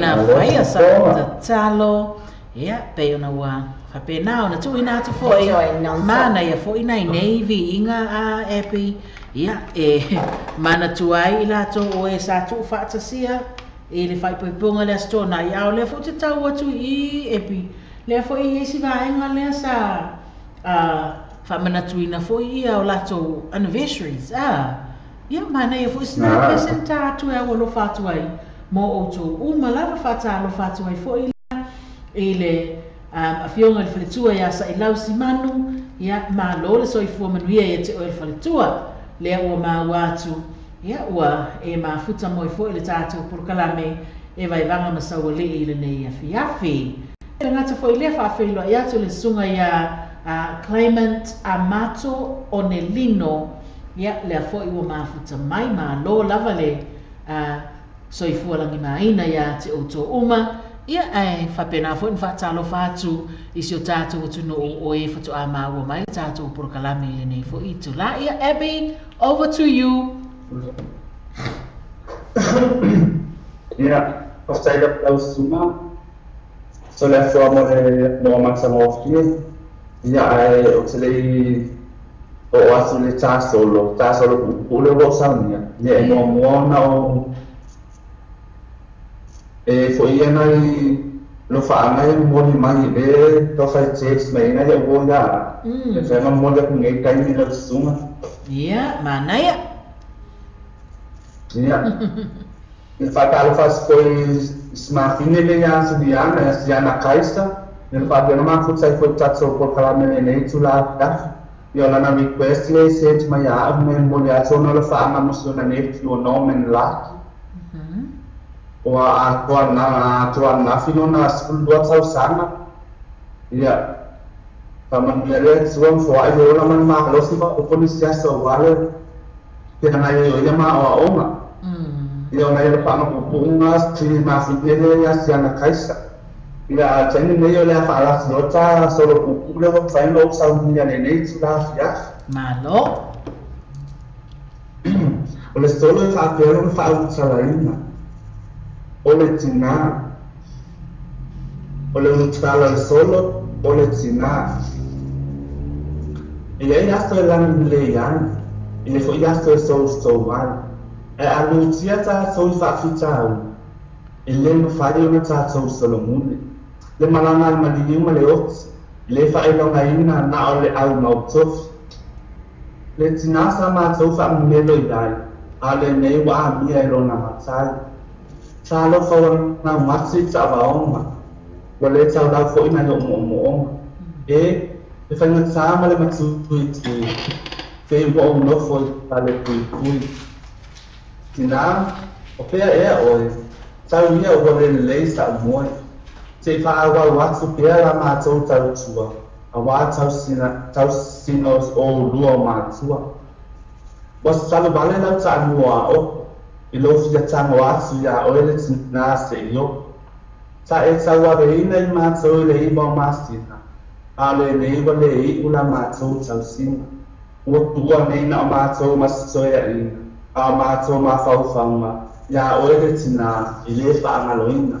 Na faia sa tatalo. Ia, pei ona ua faapena ona tuuina atu foʻi manaia foʻi nai nei viiga a Abby. Ia, e manatua ai i latou o e sa tuufaatasia i le faaipoipoga le Aso Toonai, a o lea foi te tau atu i Abby, lea foi i isi vaega lea sa faamanatuina foi ia o latou anniversaries a. Ia, manaia foi sina pese ta atu e aualofa atu ai mo outou uma lava. Faatalofa atu ai foʻi i le afioga i le faletua ia Saʻilau Simanu. Ia, malo le soifua manuia ia te oe le faletua, lea ua maua atu ia ua e mafuta moi foʻi le tatou polokalame e Vaivaga ma Saualii i lenei afiafi. E gata foʻi lea, faafeiloai atu le susuga ia Clement Amato Onelino. Ia, lea foʻi ua mafuta mai, malo lava le soifua lagimaina ia te outou uma. Ia, ae faapena foi na faatalofa atu i si o tatou atunuu o e faatoa maua mai le tatou polokalame i lenei foʻi itulā. Ia, Abby, over to you. Ia, faafetai lava lau susuga. So le asoa mo le mo matagofie. Ia, ae ou te lei oo atu le tasolo, tasolo puupuu le ua ou saunia. Ia, e muamua ona o e foʻi ia nai lofaaga e momoli mai le taufai text mai ai nai au ia e fai ma momoli atu nei taimi lau susuga. Ia, manaia. Ia, e faatalofa atu foi si mafine le ia Suliana, ia Siana Kaisa, ia na faapea ona mafuta ai foi le tatou polokalame lenei itulā afiafi. Ia, o lana request le sent mai ia a'u me momoli atu ona o le faaga mo si ona nephew o Norman Laki. Ua atoa na atoa ananafi lona 12 tausaga. Ia, faamanuia le Atua ma foaʻi le ola ma le malosi faaopoopo nisi aso aua le feagai ai o ia ma aoaoga. Ia, ona ia le faagapuupuuga si mafine lea ia Siana Kaisa. Ia, a taimi nei o le a faalasi loa ta solo puupuu lea ua mafai ona ou saunia lenei itulā afiafi. Malo. O le solo e faapea lona faaulutalaina, o le tinā. O le ulutala o le solo, o le tinā. E i ai aso e lagi lelei ai, e le foʻi aso e sousou ai. Ae a lutia tatou i faafitauli, e lē mafai ona tatou solomuli. Le malaga a le maliu ma le oti, e lē faailogaina na o le au mautofi. Le tinā sa matou faamamelo i ai, a o lenei ua amia e lona matai. Talofa ua naumati i taavaoga, ua lē taulau foʻi nai o'u moomooga. E, le faigatā ma le matuitui, pei ua ou nofo i fale puipui. Tinā, o pea ea oe, tau ia ua le lelei sa'u moe. Seʻi faaauau atu pea la matou tautua, auā tausina, tausina o oulua o matua. Ua salu vale lau taamua aopo, i lou fia tago atu iā oe le tinā seʻi oo. Sa e tauaveina i matou i le 9 o masina, a o lenei ua le iʻu la matou tausina. Ua tuua nei na o matou ma se toeaʻina, a o matou mafaufauga iā oe le tinā e lē faagaloina.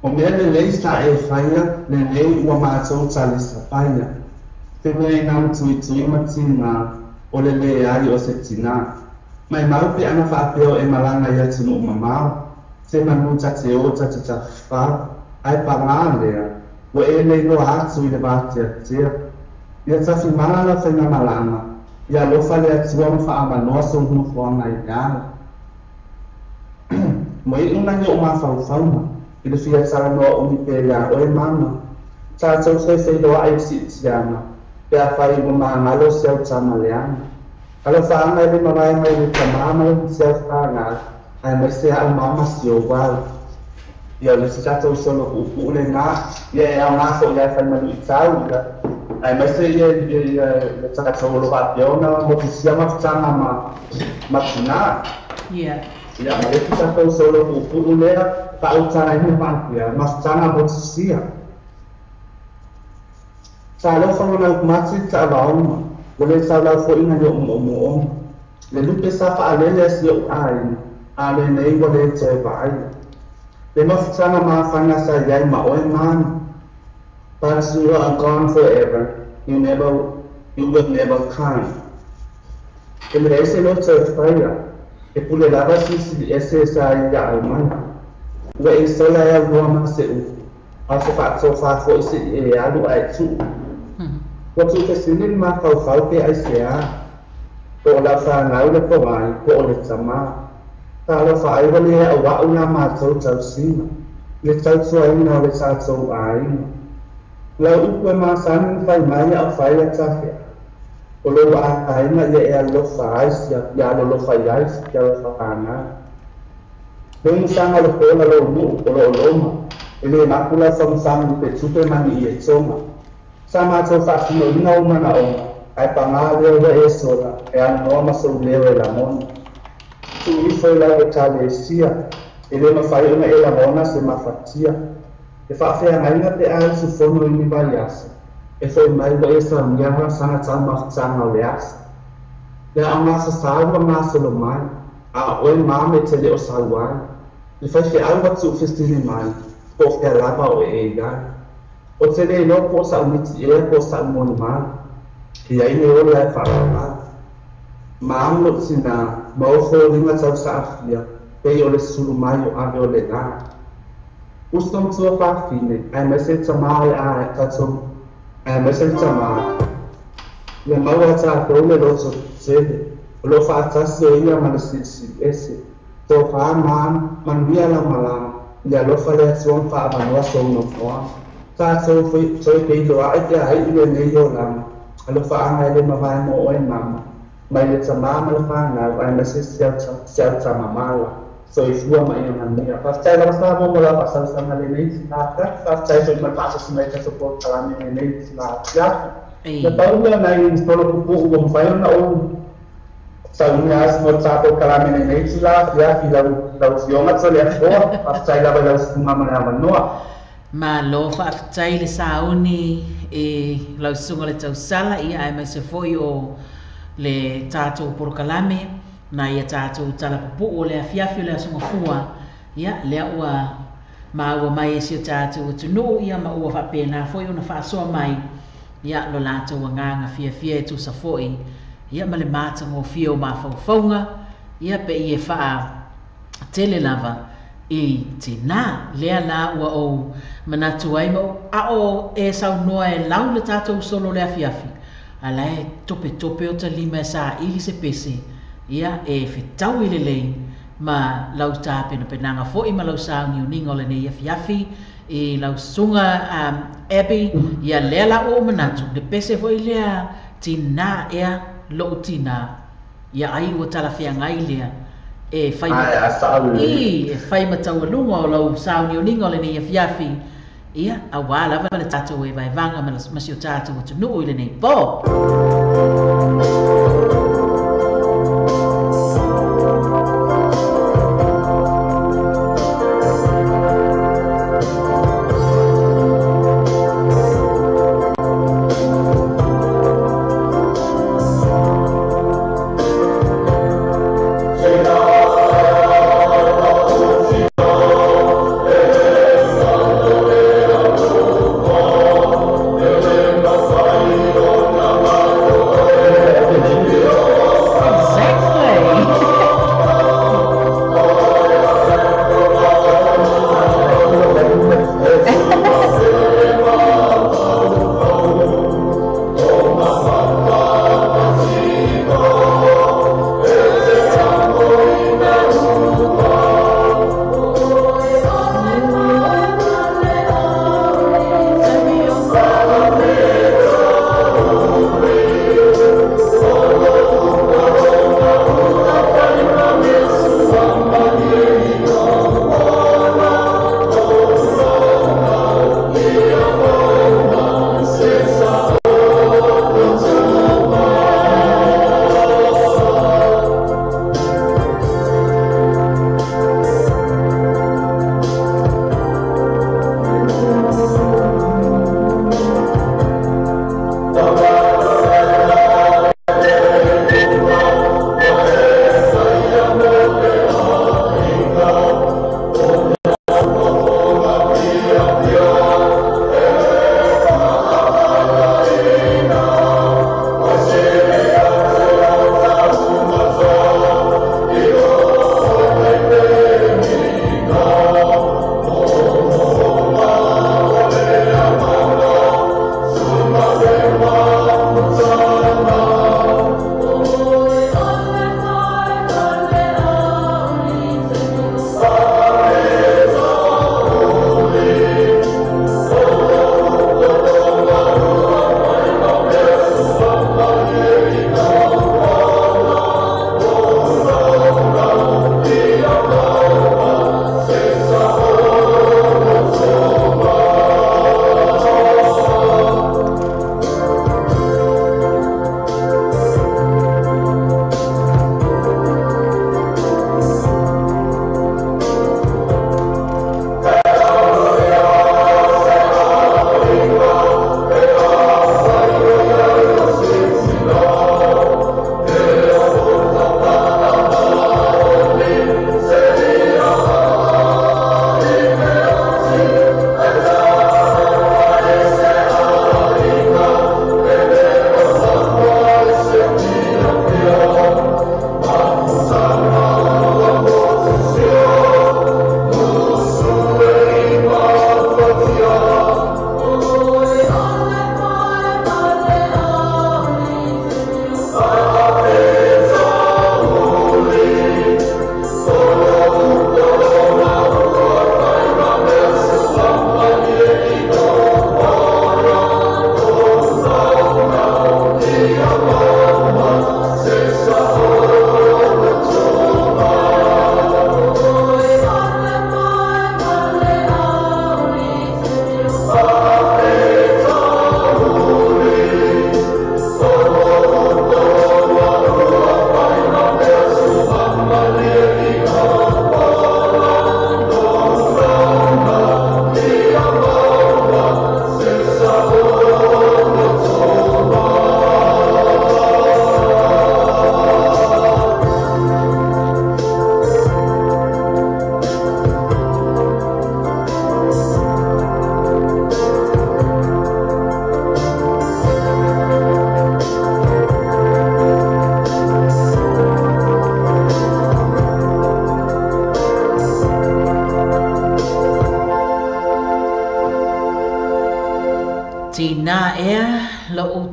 O mea lelei sa e faia, lenei ua matou talisapaia. Se mea i nā matuitui ma tinā, o le leai o se tinā. Maimau pe ana faapea o e malaga i atunuu mamao, se manu ta te ō ta te tafafao, ae pagā lea, ua e le iloa atu i le vateatea. Ia tafimala lau faigamalaga, ia alofa le Atua ma faamanoa sou nofoaga i le ala. Ua iʻu nai o'u mafaufauga i le fia talanoa umi pea iā oe mama. Tatou toe feiloaʻi i le siitiaga pe afai ua magalo si au tama leaga. Alofaaga e le mavae mai le tamā ma le si au fanau, aemaise a'u mama si ou au. Ia, o le isi tatou solo puupuu lenā, ia e aogā foʻi ae fai maluʻitau, ia, aemaise ia ia ia tatou o lo faapea ona motusia mafutaga ma ma tinā. Ia. Ia, ma le isi tatou solo puupuu lea faautagaina faapea, mafutaga motusia. Talofa ua laumati i taavaoga, ua lē taulau foʻi nai o'u moomooga. Le lupe sa faalele a si o'u aiga, A lenei ua lē toe vaaia. Le mafutaga mafana sa iai ma oe mami. But you are gone forever. You will never come. E leai se loto e faia. E pule lava silisili ese sa ia au mai. Ua e sola e auloa ma se upu. A o se faatofā foʻi seʻi e alu ae tuʻu. Ua tuufesili le mafaufau pe aiseā. Po o lau fanau le pogai, po o le tamā. Talofa ai ua lē auaʻu la matou tausiga, le tautuaina o le tatou aiga. Lau upu e masani ona fai mai a o fai tafeaga. O lou aiga ia e alofa ai sia ia alolofa iai si alofa fanau. Le musaga o le pola lou nuu o loo loma, e lē mapu lau fagufagu i petupe ma ni ietoga. Sa matou faatinoina ou manaʻoga, ae pagā lea ua e sola, e aunoa ma sou leo e lagona. Tuu ifo i lau ekalesia, e lē mafai ona e lagona se mafatia. E faafeagaiga pe a usufono i ni vaiaso, e foʻi mai ua e saunia lakasaga taumafataga o le aso. Le aogasasā ua gasolo mai, a o oe mama e te lē o sau ai. Le faifeau ua tuufesili mai, po o fea lava oe e iai. O te lē iloa po o saʻu miti ea po o saʻu molimau. E iai le ola e faalalā. Mamo loʻu tinā, ma ou foliga tausaafia, pei o le sulu mai o ave o le lā. Uso matua fafine, aemaise le tamā o le a tatou, aemaise le tamā. Ia maua e tatou le loto tele, o loo faatasi o ia ma le Silisili Ese. Tofā ma, manuia lau malaga, i le alofa le Atua ma faaavanoa sou nofoaga. Tatou toe feiloaʻi pe a iʻu lenei olaga, alofaaga e lē mavae mo oe mama, mai le tamā ma le fanau, aemaise si au tamamala. Soifua ma ia manuia. Faafetai lava Samoa mo lau faasalasalaga lenei itulā Faafetai foi ma le faatasi mai tatou polokalame lenei itulā afiafi. Na pau lea nai solo pupuu ua mafai ona ou saunia asi mo le tatou kalame lenei itulā afiafi i lau afioga Toleafoa. Faafetai lava i lau susuga ma le avanoa. Malo faafetai le sauni i lau susuga le tausala ia aemaise foi o le tatou polokalame na ia tatou tala pupuu o le afiafi o le aso Gafua, ia lea ua maua mai e si o tatou atunuu ia ma ua faapena foi ona faasoa mai ia lo latou agaga fiafia e tusa foi ia ma le matagofie o mafaufauga ia pe i e faatele lava i tinā. Lea la ua ou manatu ai ma ou a o e saunoa e lau le tatou solo le afiafi, a la e topetope o ta lima e saili se pese ia e fetaui lelei ma lau tapenapenaga foʻi ma lau sauniuniga o lenei afiafi i lau susuga Abby. Ia lea la ua ou manatu le pese foʻi lea tinā ea loʻu tinā ia ai ua talafeagai lea e fai Ae a sao lelei. I e fai ma taualuga o lau sauniuniga o lenei afiafi ia auā lava le tatou evaevaga ma si o tatou atunuu i lenei po.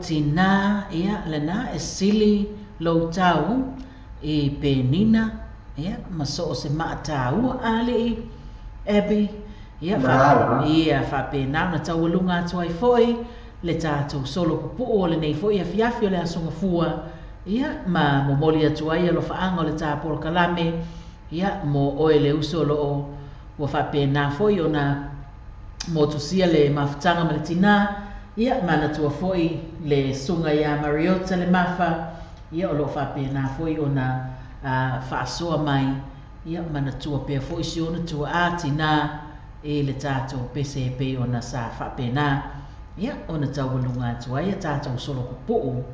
tinā, ia, lena e sili lou tau i Penina, ia, ma so o se maatāua ali Abby, ia, ia, faapena ona taualuga atu ai foi le tatou solo pupuu o lenei foi afiafi o le Aso Gafua, ia, ma momoli atu ai alofaaga o le tā polokalame, ia, mo oe le uso o loo ua faapena foi ona motusia le mafutaga ma le tinā, ia, manatua foi le susuga ia Mariota le Mafa, ia, o loo faapena foi ona faasoa mai, ia, manatua pea foi si ona tuaa tinā i le tatou pese e pei ona sa faapena, ia, ona taualuga atu ai a tatou solo pupuu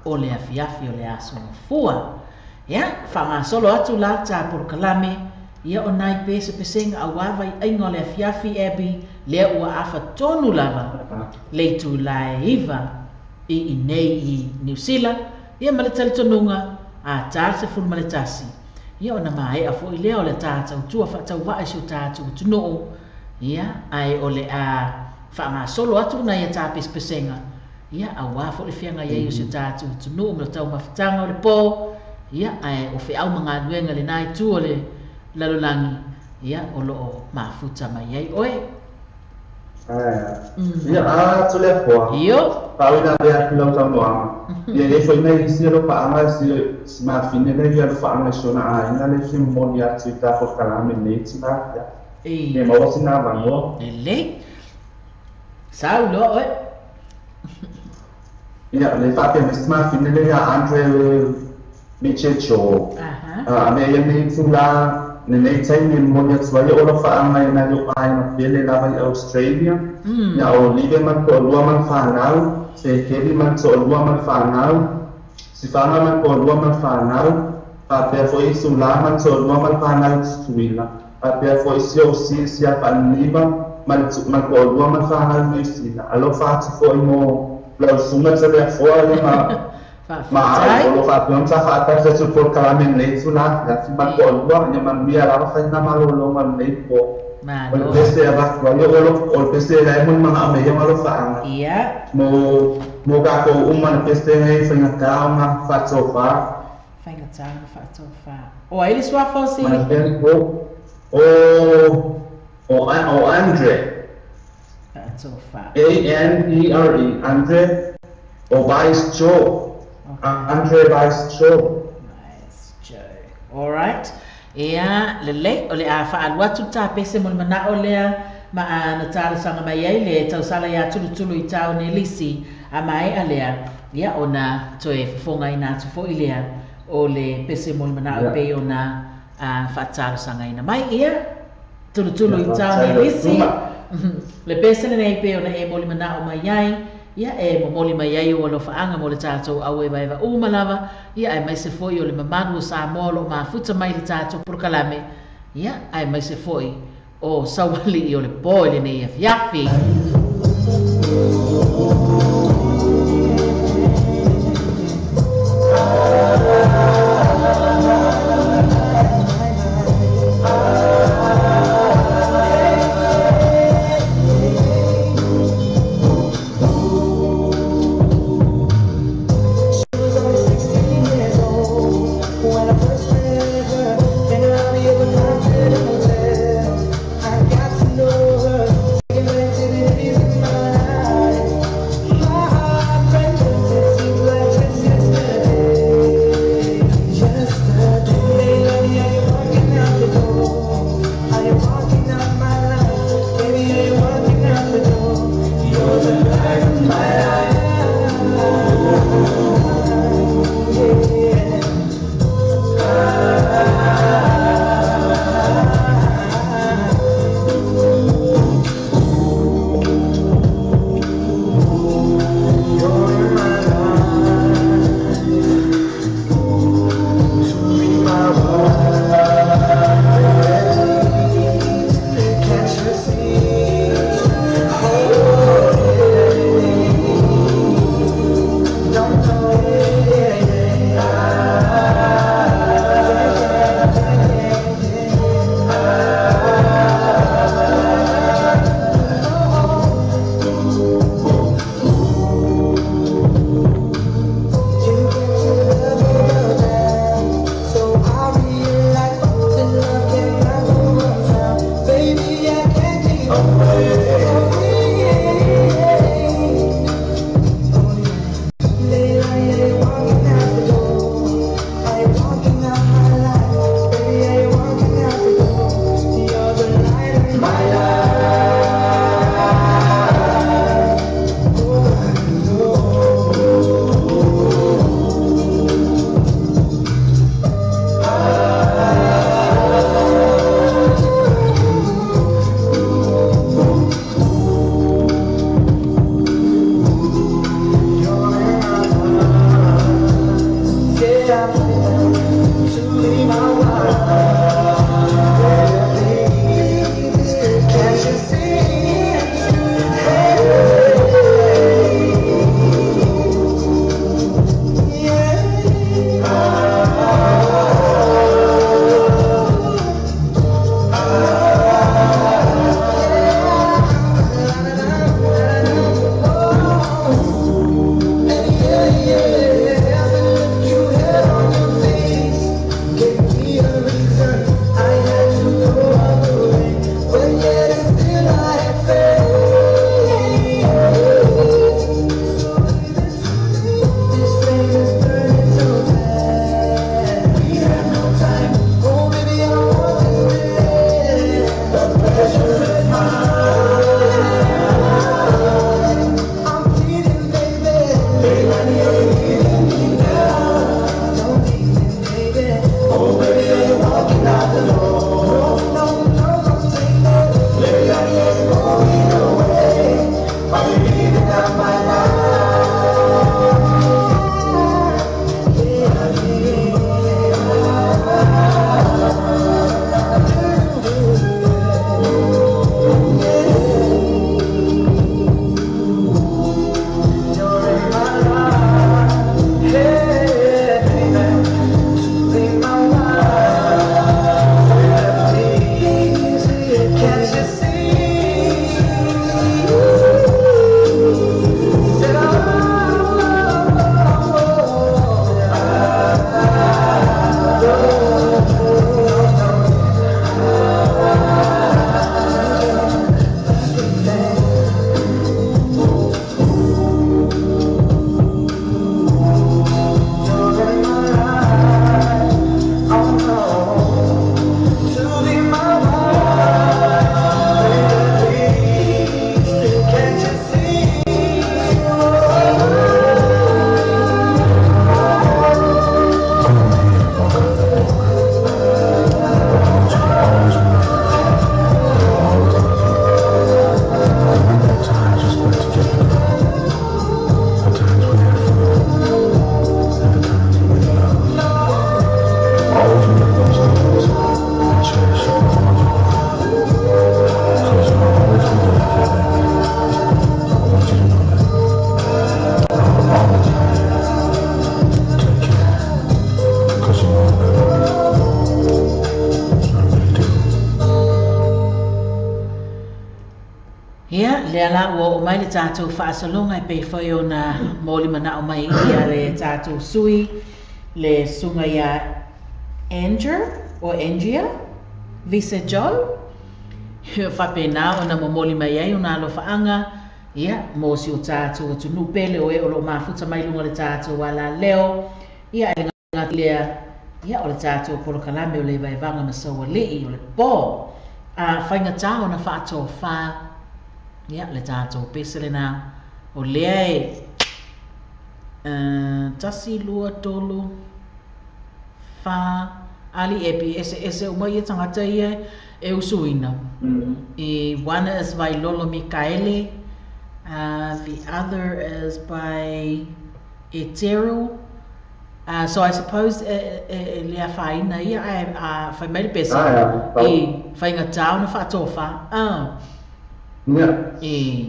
o le afiafi o le Aso Gafua. Ia, faagasolo atu la tā polokalame, ia, o nai pesepesega auā vaiaiga o le afiafi Abby, lea ua afa tonu lava le itulā e 9 i inei i Niu Sila, ia, ma le talitonuga a tā le 11, ia, ona maea foi lea o le tātautua faatauvaa i si o tatou atunuu, ia, ae o le a faagasolo atu nai a tā pesepesega, ia, auā foi le feagai ai o si o tatou atunuu ma le taumafataga o le pō, ia, ae o feau ma galuega lenā itu o le lalolagi, ia, o loo mafuta mai ai oe. Ia, a tole foa. Io. Pau ina be atu lau saunoaga. Ia e foi nei isi alo paanga si mafine le ia faanga sona a ina le fi momoli atu i tā polokalame nei tina. Ia maua sina avanoa. Lelei. Sau loa oe. Ia, le faapea me si mafine le ia Andre Michecho. A me ia nei tula lenei taimi e momoli atu ai o lo faaaga i nai o aiga pele lava i Australia. Ia o Live ma toalua ma le fanau, Sekeli ma toalua ma le fanau, Sifaga ma toalua ma le fanau, faapea foi Sulā ma toalua ma le fanau i Tutuila, faapea foi si ou si afaaniniva ma toalua ma le fanau i Niu Sila. Alofa atu foi mo lau susuga Taleafoa ia ma ma o lo faapea ona sa faatasi atu le polokalame lenei itula afiafi ma toalua, ia manuia lava faina malōlōga o lenei po. O le pese e avatu ai o le pese e lae mo le manao mai ia ma alofaaga. Mo kākou uma le pese nei faigata ona faatofā. Faigata ona faatofā. O ai le suafa o si? O Andre. Faatofā. A-N-D-R-E, Andre. O Vice Joe. Andre Vice Joe. Vice Joe. All right. Ia, lelei, o le a faalu atu tā pese mo le manao lea, ma a na talosaga mai ai le tausala ia tulutulu i taone lisi a maea lea, ia, ona toe fofogaina atu foi lea o le pese mo le manao pei ona faatalosagaina mai, ia, tulutulu i taone lisi, le pese lenei pei ona e mo le manao mai ai, ia, e momoli mai ai o alofaaga mo le tatou auevaeva uma lava, ia, aemaise foi o le mamalu o Samoa o loo mafuta mai le tatou polokalame, ia, aemaise foi o saualii o le pō i lenei afiafi. I got to know her, taking back to the Baby, are you leaving me now? Don't leave me, baby. Oh, baby, are you walking out the door? No, no, no, don't say that. Baby, are you going away? Are you leaving out my life? You're in my life, hey, baby, to be my wife. Please, can't you see? That You're in my life, oh no, to be my wife, baby, please, can't you see? I want to hear you walk out that door, but I want you to always remember that I will always love you. Remember the times we spent together, girl. The times we had fun, and the times we made love. Always remember those things and cherish it with all your heart. 'Cause you will always be there for me, baby. I want you to know that. I will always be there. Take care. 'Cause you know I love you. I really do. Ia, lea la ua oo mai le tatou faasologa e pei foi ona molimanao mai ia le tatou sui le susuga ia Andrew o Andrea Visa Joe faapena ona momoli mai ai ona alofaaga ia mo si o tatou atunuu pele o e o loo mafuta mai luga o le tatou alaleo ia e le gata lea ia o le tatou polokalame o le vaevaga ma saualii o le po a faigata ona faatofa ia le tatou pese lena o lea e 1, 2, 3, 4 ali e pi ese ese uma ia tagata ia e usuina. E one is by Lolo Mikaele, the other is by Etero. So I suppose e le afaina ia ae a fai mai le pese Ah, ia. e faigata ona faatofa. Ah. Ia. E.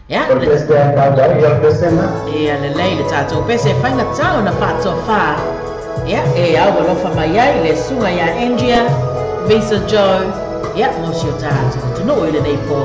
Ia, O le pese a tau ia le pese na. Ia lelei le tatou pese faigata ona faatofa. Ia, e au alofa mai ai le susuga ia Andrea, Visa Joe, ia mo si o tatou atunuu i lenei po.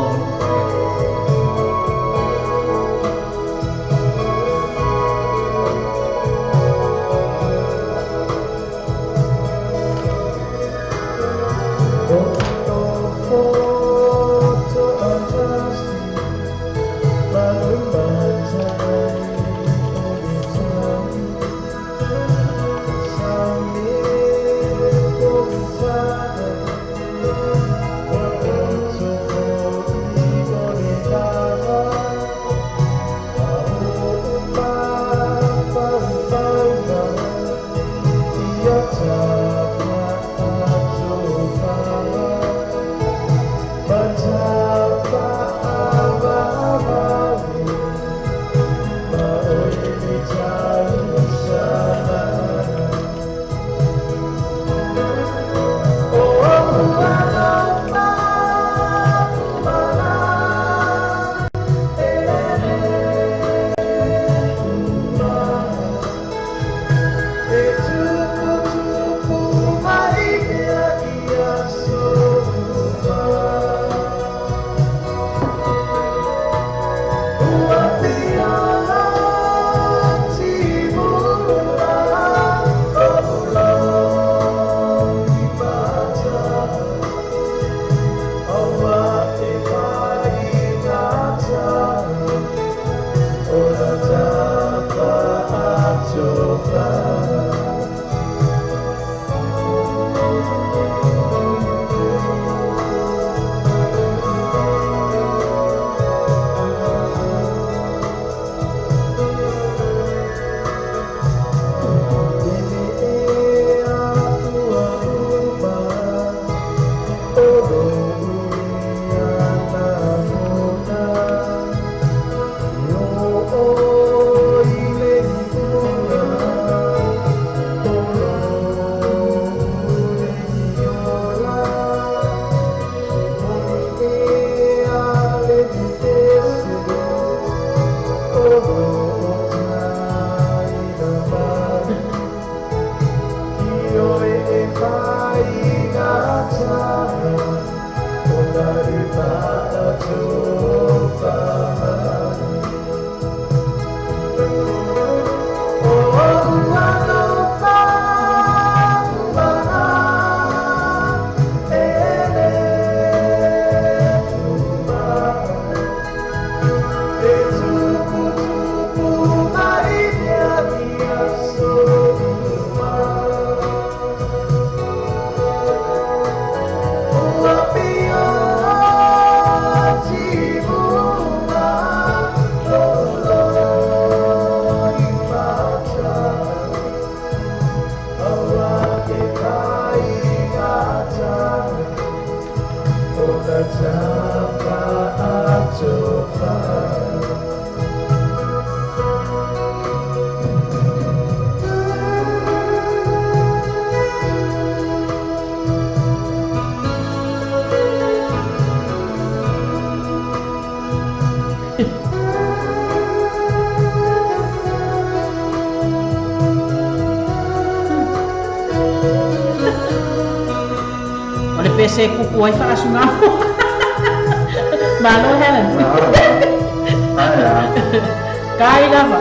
Ua pia la O le pese kuku ai whaasunga. Malo Helen. Kai lava.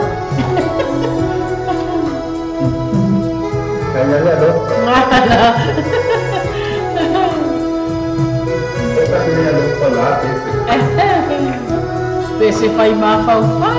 Kai lava lo. Malo. Pese fai mafau fau.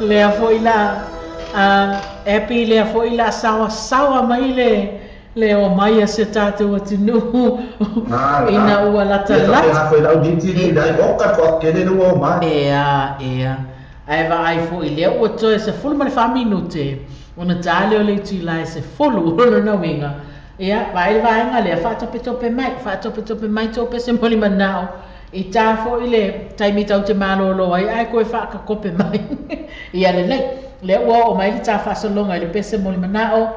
Lea foi la epi lea foi la sawa sawa mai le o mai a se tātou atunuu ina ua lata lata. Foi la auditi ni dai oka ko kele no o mai. Ea ea. Ai va ai foi lea ua toe se fulu ma le wha minute. Ona tāle o le tui lai se fulu ono na winga. Ea vai vaenga lea whaatope mai, whaatope mai tope se moli manao. I tā foi le taimi tau te malolo ai, ai koe whaakakope mai. Ia le nei, le ua o mai le tā whaasalonga i le pese moli manao,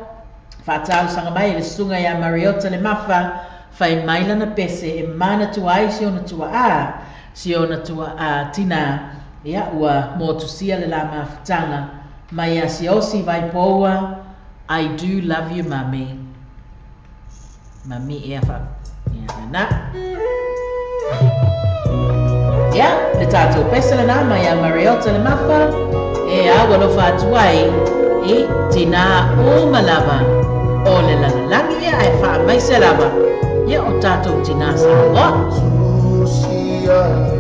whaatau mai le sunga ia Mariota le mawha, whai mai lana pese e mana tua ai si ona tua a, si ona tua a tina, ia ua mōtusia le la mawhitanga, mai a si osi vai poua, I do love you mami. Mami ea wha, ia nana. Ia, le tātou pese le nā mai a Mariota le mawha, e awa lo whātuai i tina o malava o le lalalangi ia e wha mai se lava. Ia o tātou tina Samoa. Bye.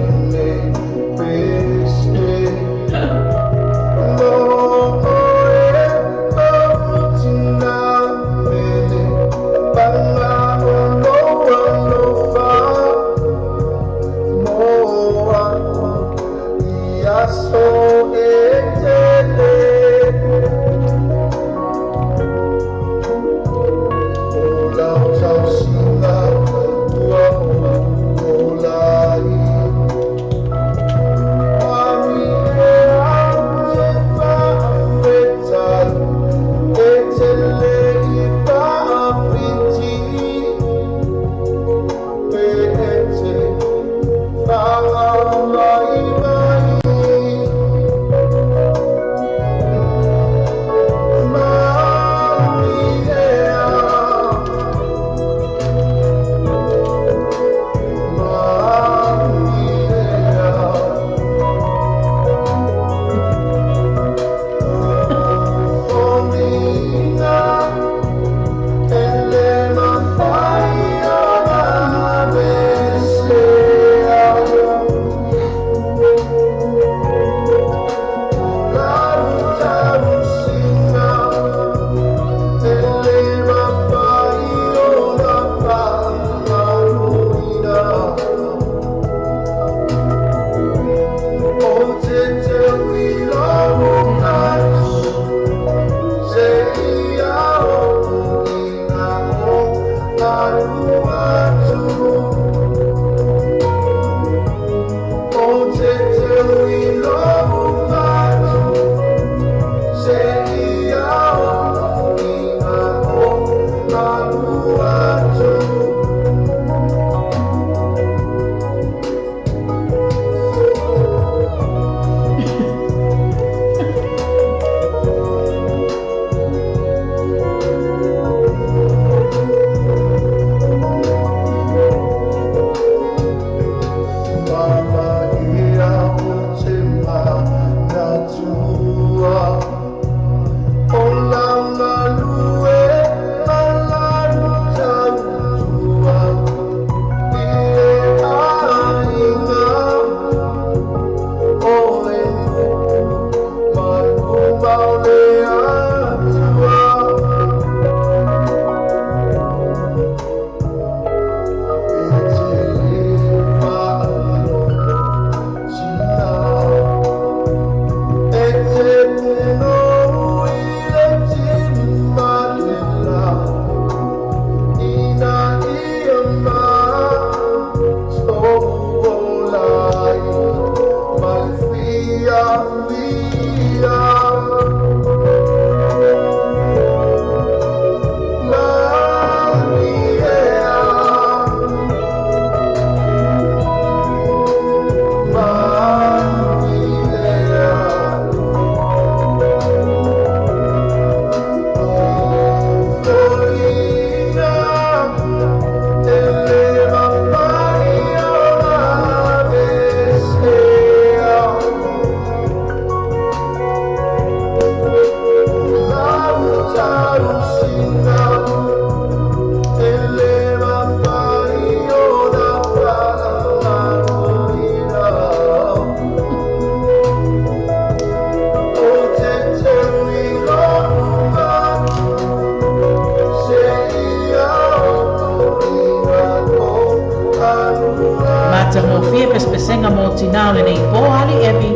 Matagofie pesepesega mo tinā o lenei pō ali Epi.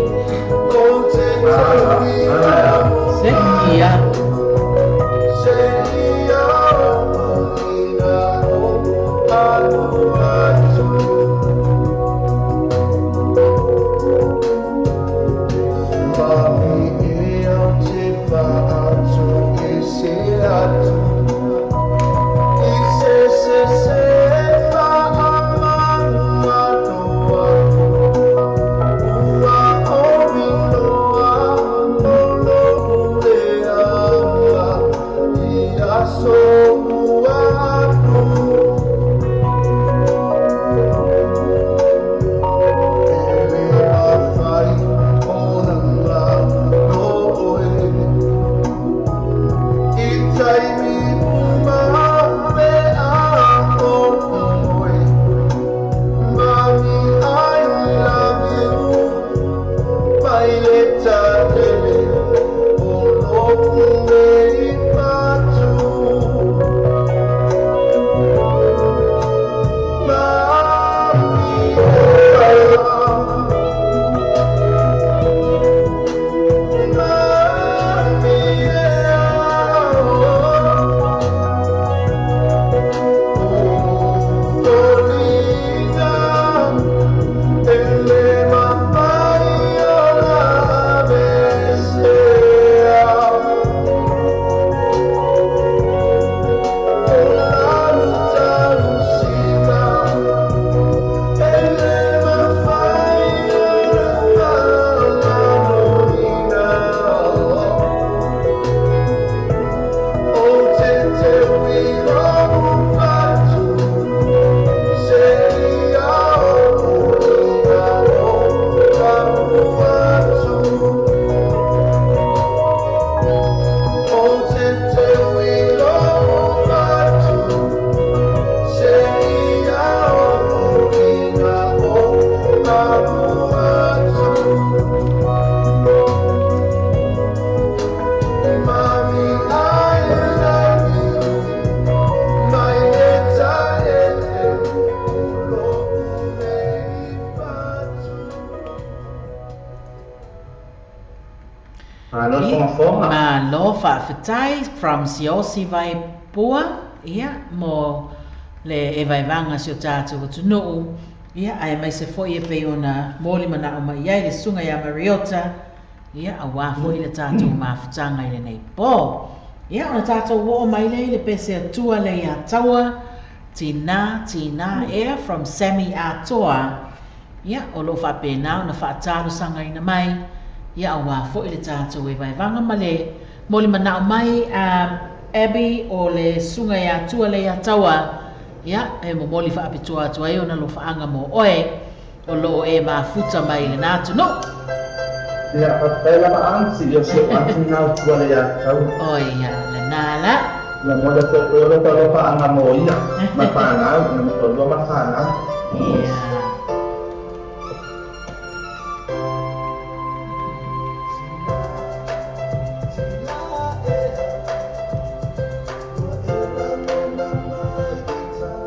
Se ia. Malo fogafoga. Malo faafetai from Siaosi Vaipua, ia, mo le e vaevaga si o tatou atunuu, ia, ae maise fo'i e pei ona molimana'o mai ai le susuga iā Mariota, ia, auā fo'i le tatou mafutaga i lenei pō. Ia, ona tatou oo mai lea i le pese atua le iā taua, tinā, tinā ea from Sammy Atoa, ia, o loo faapenā ona faatalosagaina mai, ia, auā fo'i le tatou e vaevaga ma le molimana'o mai a Abby o le susuga iā Tua le iā Taua, ia, e momoli faapitoa atu ai ona alofaaga mo oe o loo e mafuta mai i lenā atunuu. Ia, faafetai lava aunty, ia o si o'u aunty lenā o Tua le iā Taua. Oi ia, lenā la. Ia momoli atu ai foi o lota alofaaga mo ia ma fanau, ona ma toalua ma fanau. Ia.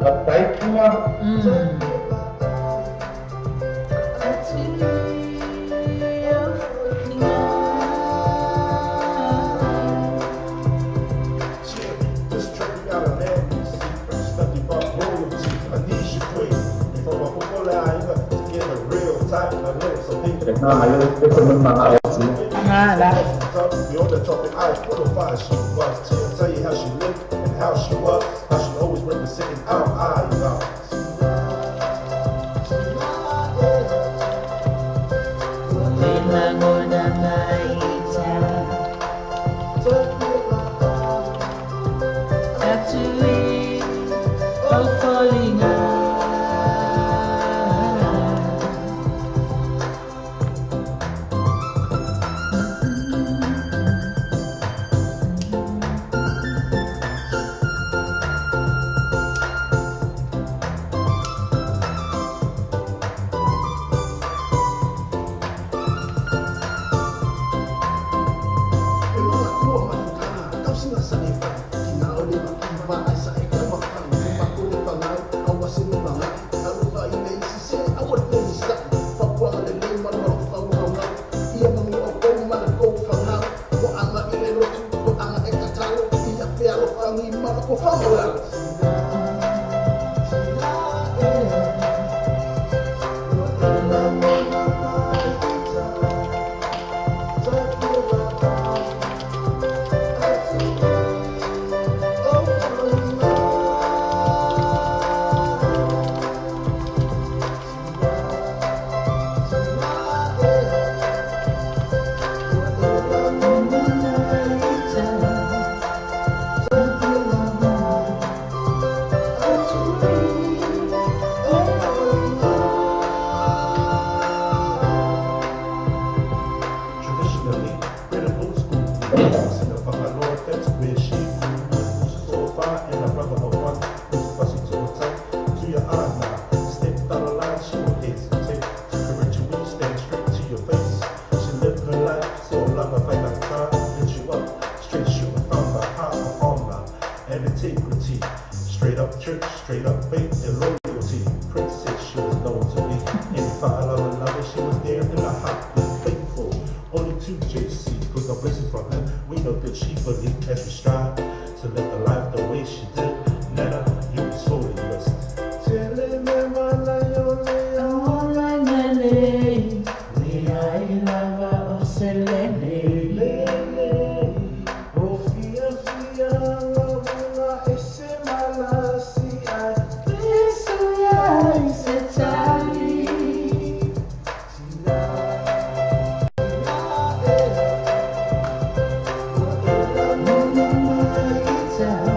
Faafetai Tua. Ngala. Thank you.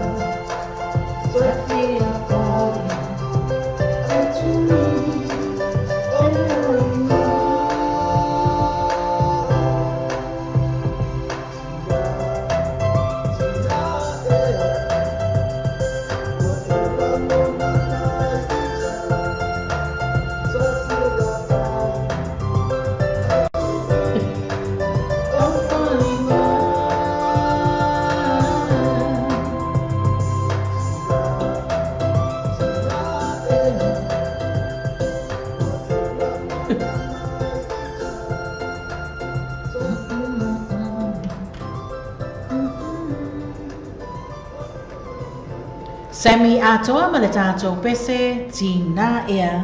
Taimi atoa ma le tatou pese tina ea.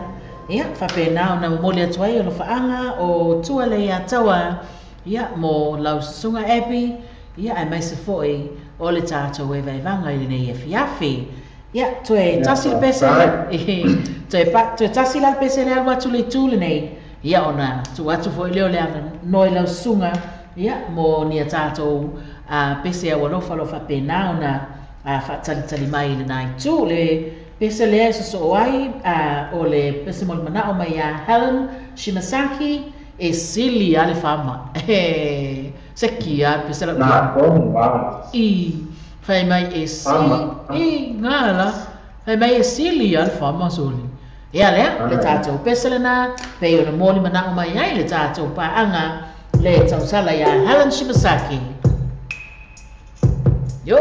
Ia, faapena ona momoli atu ai alofaaga o tua le Leiataua, ia, mo lau susuga Abby, ia, aemaise fo'i o le tatou evaevaga i lenei afiafi. Ia, toe tasi le pese, toe, pa, toe tasi la le pese le alu atu le itu lenei, ia, ona tuu atu fo'i lea o le avanoa i lau susuga, ia, mo ni a tatou pese aualofa o lo o faapena ona faatalitali mai i lena itu. Le pese lea e sosoo ai o le pese mo le manao mai ia Helen Shimasaki, e sili a le fama. Se kia pese la Na ko i fai mai e sili i ngala fai mai e sili a le fama soli. Ia lea, le tatou pese lena, pei ona moli manao mai ai le tatou paaga le tausala ia Helen Shimasaki. Yo.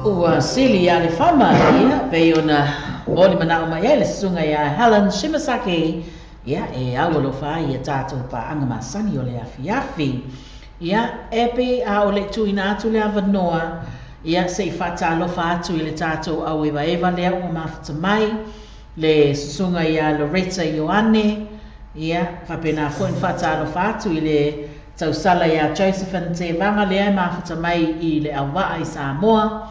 Ua sili ia le fama, ia, pei ona molimanaʻo mai ai le susuga iā Helen Shimasaki, ia, e au alofa ai ia tatou paaga masani o le afiafi. Ia, e pei a o le i tuuina atu le avanoa, ia, se i faatalofa atu i le tatou auevaeva lea ua mafuta mai, le susuga iā Loretta Ioane, ia, faapena foi ona faatalofa atu i le tausala iā Josephine Tevaga lea e mafuta mai i le auvaa i Samoa,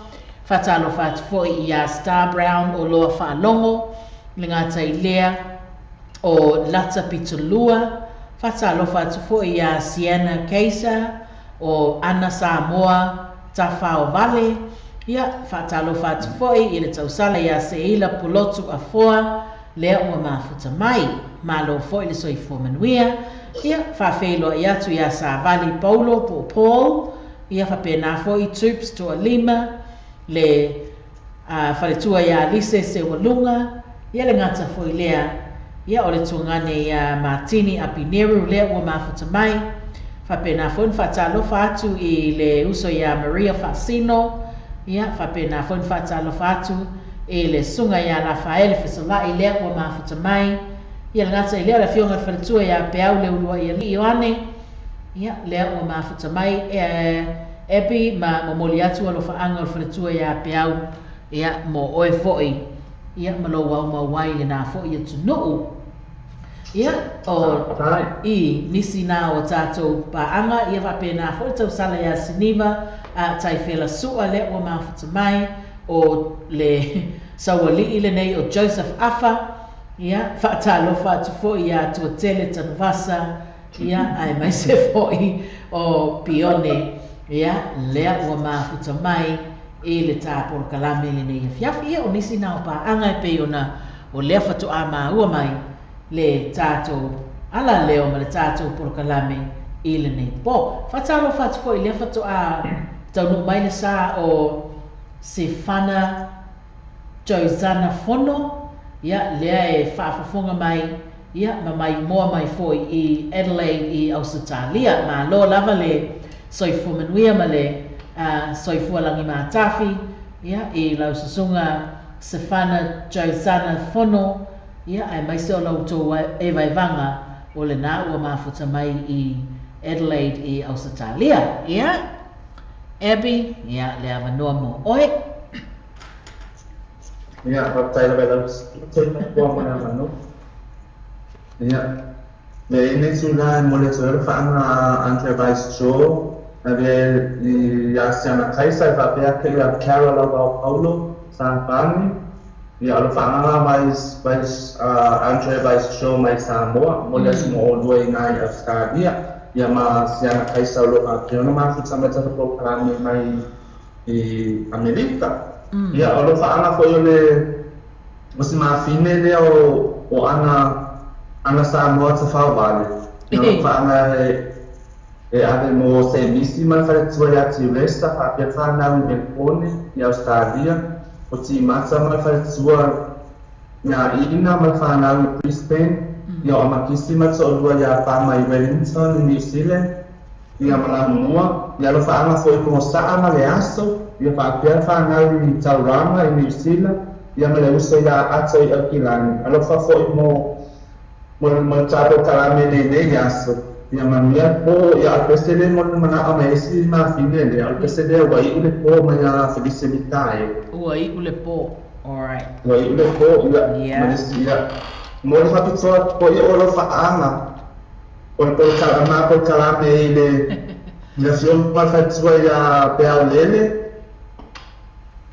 faatalofa atu foi iā Star Brown o Loa Faalogo, le gata i lea o Lata Pitolua, faatalofa atu foi iā Sienna Kaiser o Ana Samoa Tafaovale, ia, faatalofa atu foi i le tausala iā Seila Pulotu Afoa lea ua mafuta mai. Malo foi le soifua manuia. Ia, faafeiloai atu iā Savali Paulo po o Paul, ia faapena foi Toops Toalima, le faletua iā Lise Seualuga, ia le gata foi lea, ia o le tuagane iā Matini Apineru lea ua mafuta mai. Faapena foi ona faatalofa atu i le uso iā Maria Faasino, ia faapena foi ona faatalofa atu i le susuga iā Lafaele Fesolaʻi lea ua mafuta mai. Ia le gata i lea o le afioga i le faletua iā Peau Leuluaialii Ioane, ia lea ua mafuta mai, e Abby, ma momoli atu alofaaga o le faletua iā Peau, ia mo oe foi, ia ma lou aumau ai i lenā foi atunuu. Ia, o i nisi nā o tatou paaga, ia faapena foi le tausala iā Siniva a Taifela Sua lea ua mafuta mai, o le saualii lenei o Joseph Afa, ia, faatalofa atu foi iā Tuatele Tanuvasa, ia, aemaise foi o Pione, ia, lea ua mafuta mai i le tā polokalame lenei afiafi. Ia, o nisi nā o paaga e pei ona o lea faatoa maua mai le tatou alaleo ma le tatou polokalame i lenei po. Faatalofa atu foi i lea faatoa taunuu mai le sa o Sefana Josana Fono, ia, lea e faafofoga mai, ia, ma maimoa mai foi i Adelaide i Ausetalia. Malo lava le soifua manuia ma le soifua lagimatafi, ia, i lau susuga Sefana Josana Fono, ia, aemaise o la outou evaevaga o lenā ua mafuta mai i Adelaide i Ausetalia. Ia, Abby, ia, le avanoa mo oe. Ia, faafetai lava i lau soifua mo le avanoa. Ia, le i nei tulaga e momoli atu ai le faaga a Andre Vice Joe, avea i Asiana Kaisa e faapea ake ia Carol Auvao Paulo Safani. Ia, o le faaagaga Vice, Vice, Andre Vice Joe mai Samoa, momoli atu mo oulua i ina i Ausetalia, ia ma Asiana Kaisa o lo o faapea ona mafuta mai tatou polokalame mai i Amerika. Ia, o le faaga foi o le o si mafine lea o o ana ana Samoa Tafaovale. Ia, o le faaga e e ave mo Semisi ma le faletua ia Tiresa faapea fanau i Melbourne i Ausetalia, o Timata ma le faletua ia Ina ma le fanau i Brisbane, ia o Amakisi ma le toalua ia Pama i Wellington i New Zealand, ia ma Lamua, ia alofaaga foi mo Saa ma le aso, ia faapea le fanau i Tauranga i New Zealand, ia ma le uso ia Ato i Aukilani. Alofa foi mo mo le mo le tatou kalame i lenei aso, ia manuia le po, ia o le pese lea mo le manao mai ai si mafine lea, o le pese lea ua iu le po mai ia Felise Mikaele. Ua iu le po, alright. Ua iu le po, ia, ma le isi, ia, mo le faapitoa foi o alofaaga o le polokalame polokalame i le i le afioga i le faletua ia Peaulele,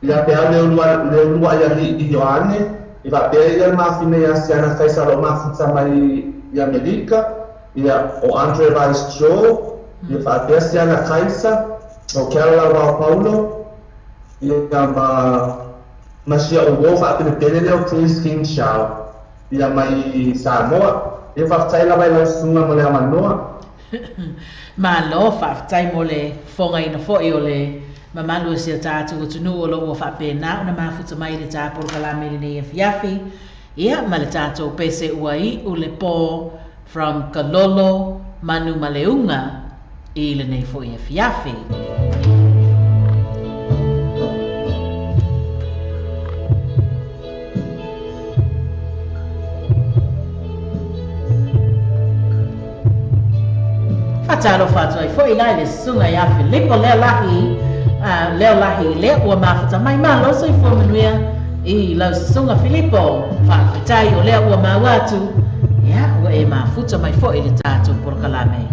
ia Peau Leulua Leuluaialii Ioane, i faapea ia le mafine ia Siana Kaisa o lo o mafuta mai i Amerika, ia o Andre Vice Joe, ia faapea Siana Kaisa, o Keala Lauao Paulo, ia ma ma si a'u uo faapelepele lea o Chris King Shaw, ia mai Samoa. Ia faafetai lava i lau susuga mo le avanoa. Malo, faafetai mo le fofogaina foi o le mamalu o si o tatou atunuu o lo o ua faapena ona mafuta mai i le tā polokalame i lenei afiafi. Ia, ma le tatou pese ua iu le po from Kalolo Manumaleuga i lenei foi afiafi. Faatalofa atu ai fo'i la i le susuga iā Filipo Leolahi, Leolahi lea ua mafuta mai malo soifua manuia i lau susuga Filipo. Faafetai o lea ua maua atu, ia ua e mafuta mai fo'i le tatou polokalame.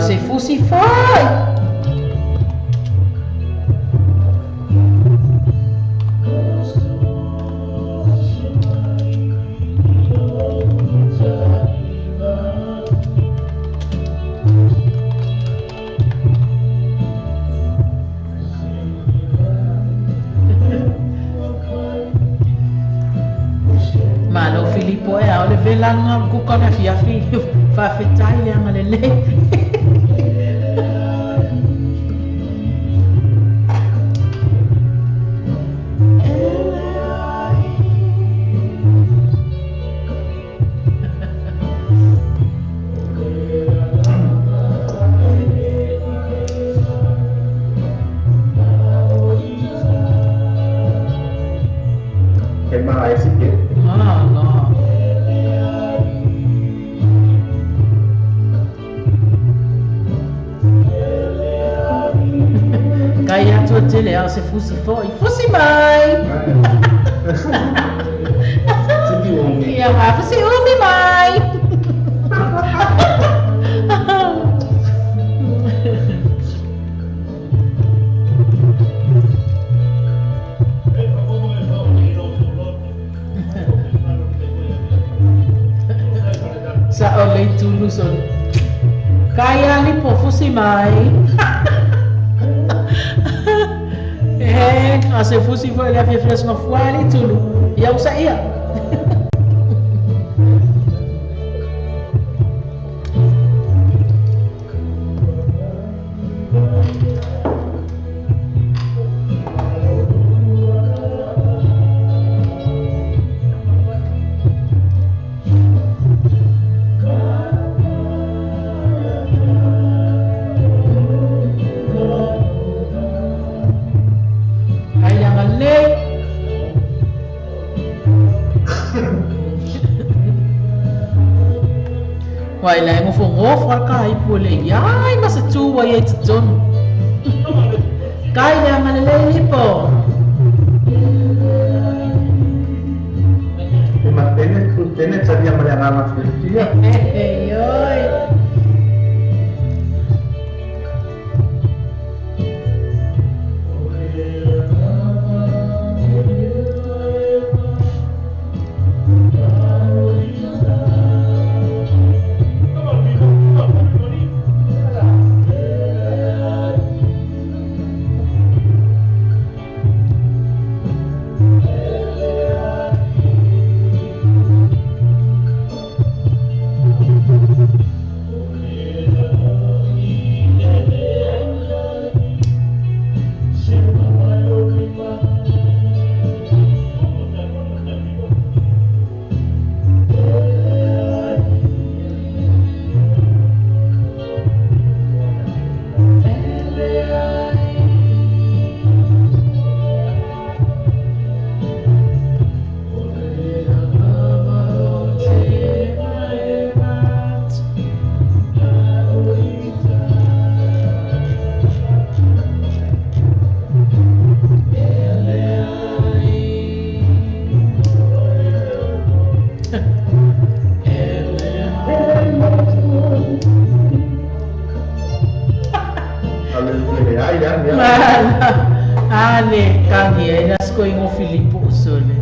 Se fusi foi. Malo Filipo e ao le velanga kukona fiafi faafetai le agalelei. Tele se fusi foi, fusi mai. Ia ma fusi umi mai. Sa ole tulu son. Kaya lipo fusi mai. A se fusi foi le afia fresco fuali tulu. Ia usa ia. Wai lai ngofo ngofo al ka ipu le iai ma se tu wai e tonu. Kai le amalele lipo. E ma tene tu tene tsaria ma le agama fiafia. Ei oi. Ale kangi ai nasko ingo Filipo sole.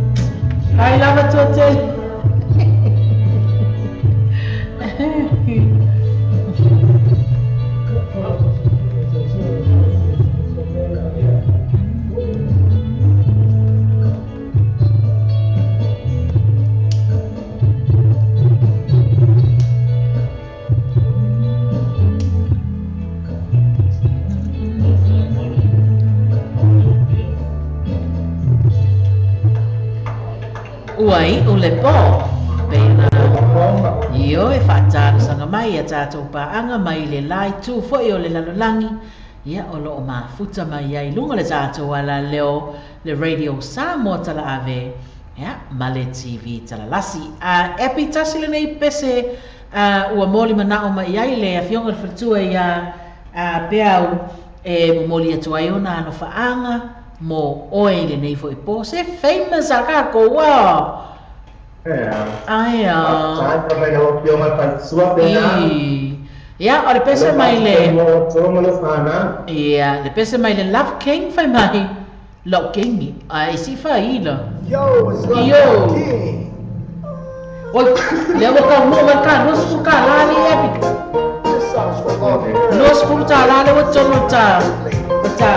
Ai lava tote. Ua iʻu le pō. Pena io e faatalosaga mai ia tatou paaga mai le la itu foʻi o le lalolagi ia o loo mafuta mai ai luga le tatou alaleo le Radio Samoa Talaave ia ma le TV Talalasi. Epi tasi lenei pese ua moli manao mai ai le afioga le faletua ia Peau e momoli atu ai ona alofaaga mo oe lenei foʻi po se famous a kakou a. Ai a. Ia, o le pese mai le. Ia, le pese mai le Love King fai mai. Love King, ai si fai la. Yo, it's Love King. Oi, le ua ka mo mai ka no su ka la ni epic. No su ta la le ua tonu ta ta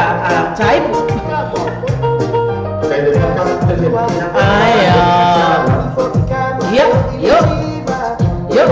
type. Ai a. Yo, yo. Yo.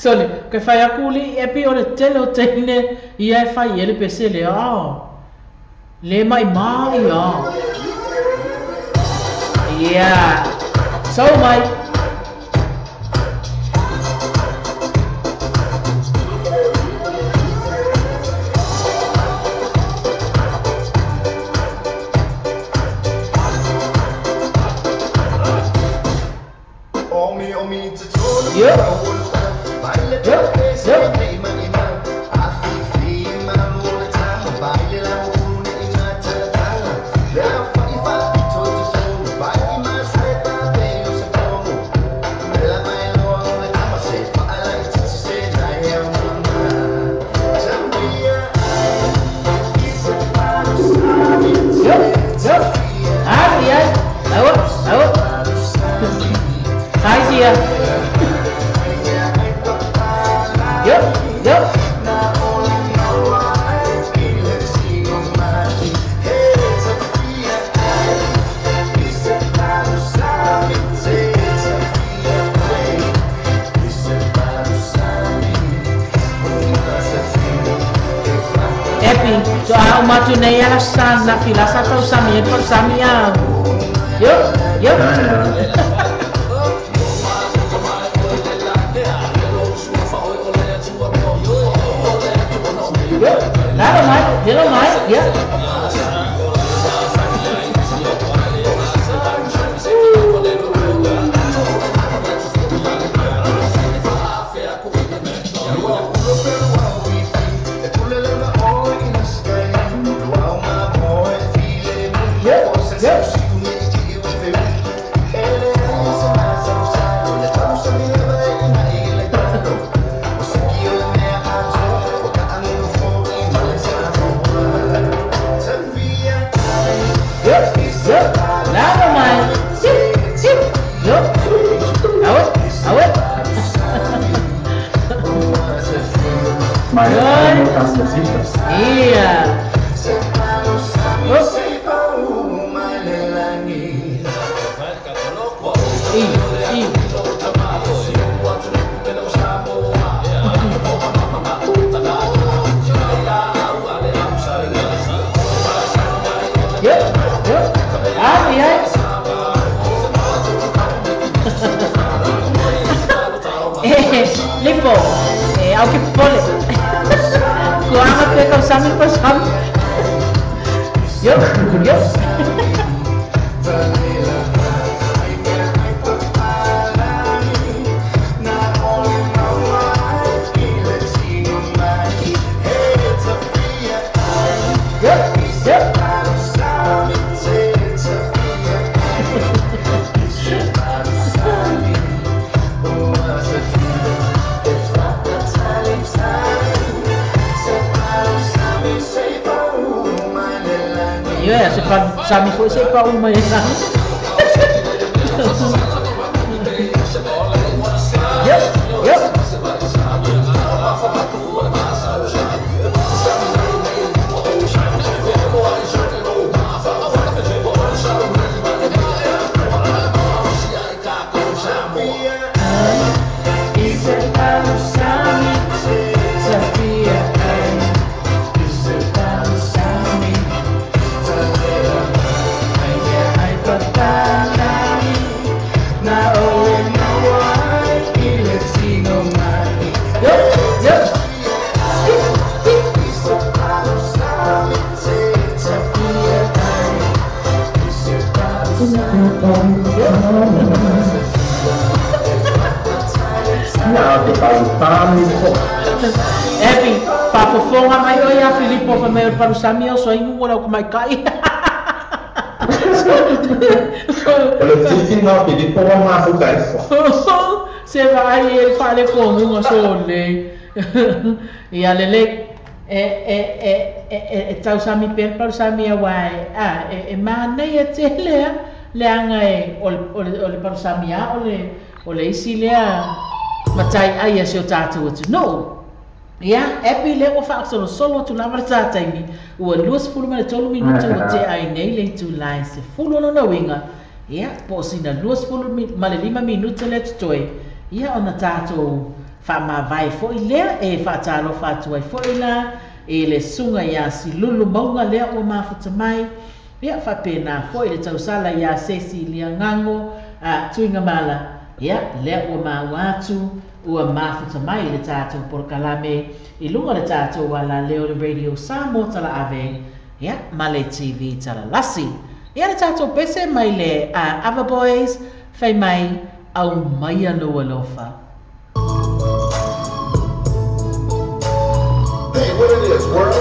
Sorry, ke whai aku li epi o le tele o teine ia e whai ele pese le ao. Le mai mai ao. Yeah. So mai. Yeah. So a umatu nei ala sana fila sa tau sami e por sami a. Yo, yo. Yo, lalo mai, lalo mai, ya. Iya. Lipo, au ke pole. Kuanga pe kau sami pa sami. Yo, yo. Yo, yo. Yeah, se pa sami foi se pa uma esa. Yep, yep. Epi, pafofonga mai oi a Filipo fa mai parusami o so ingu wala ko mai kai. O le titi no Filipo wa ma fu kai. Se vai e fale con un sole. Ia lele e tausami per parusami a wai a e manei e tele leanga e o le parusami a o le isi lea matai ai a se o tātou atu. No! Ia, epi le o whaakasolo solo atu lava le tātaimi. Ua 23 minuta ua te ai nei le itu lai se fulu ono na winga. Ia, po sina 25 minuta le tutoe. Ia, ona tātou whaamawai foi lea e whaatalo whaatuai foi la. E le sunga ia si lulu maunga lea ua mafuta mai. Ia, whapena foi le tausala ia sesi lia ngango a tuinga mala. Ia, lea ua maua atu, ua mafuta mai le tātou porokalame, i lunga le tātou ala leo le radio Samoa tala ave, ia, ma le TV tala lasi. Ia le tātou pese mai le Ava Boys, fai mai au mai alo alofa. Hey, what it is, world?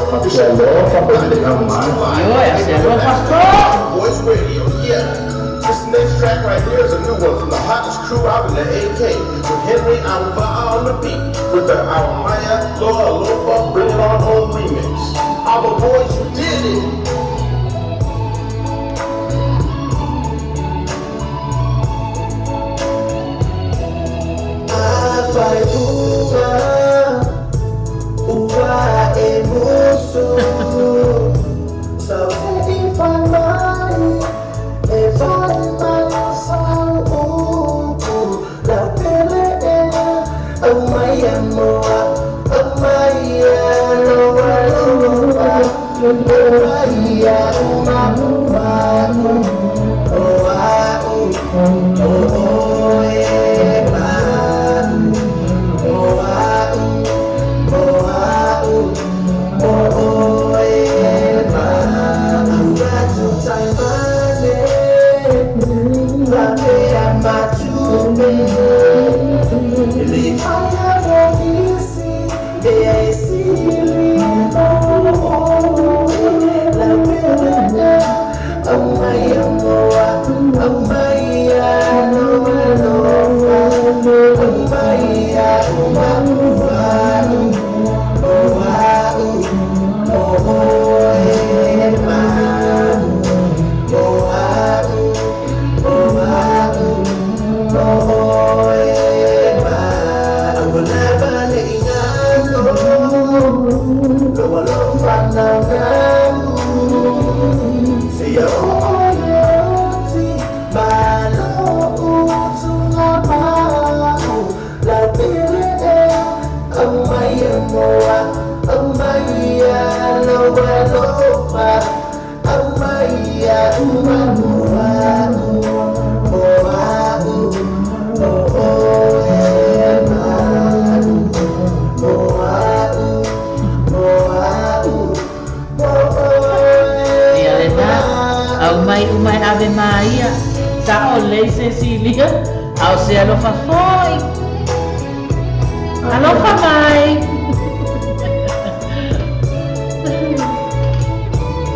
Voice Radio, yeah. This next track right here is a new one from the hottest crew out in the AK with Henry Auva'a on the beat with the Aumaya Loa Alofa Bring It On Home remix. Our boys, you did it! Au mai ave maia sa o lei Cecilia au se alofa foi alofa mai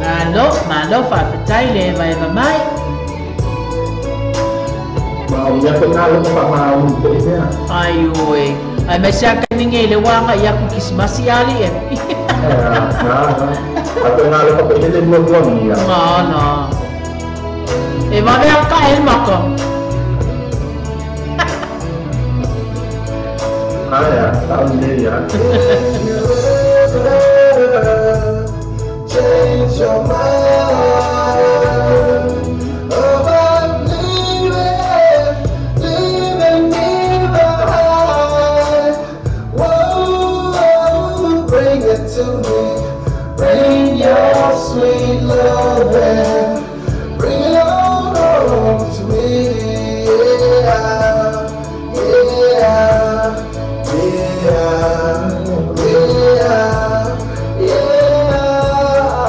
malo malo faafetai le evaeva mai. Ai oi ai mai se akaninge i le uaga i aku kisimasi ali e. No no e vave a ka el mako. Change your mind about leaving, leaving me behind. Whoa, bring it to me, bring your sweet loving, bring it on home to me. Yeah,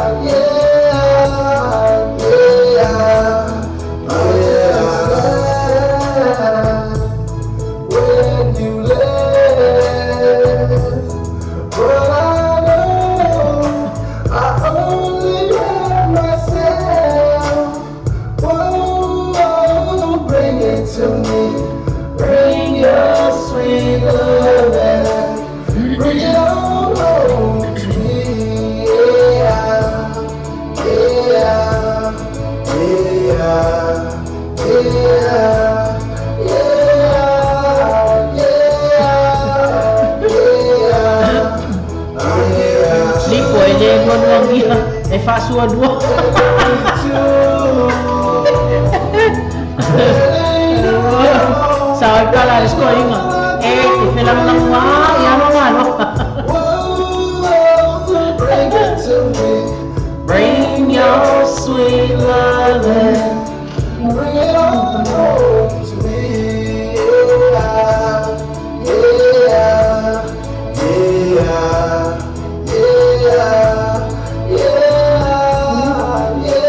yeah, yeah, yeah, yeah. When you left, but I know I only had myself. Whoa, bring it to me, bring your sweet loving, bring it on home to me. Yeah, yeah, yeah, yeah, yeah, yeah, yeah. Lipo e le lualuagia e faasualua. Sa oi pala le skoinga e te felagolagua ia logalo. Bring it to me, bring your sweet loving, bring it on home to me. Yeah, yeah, yeah, yeah, yeah, yeah, yeah,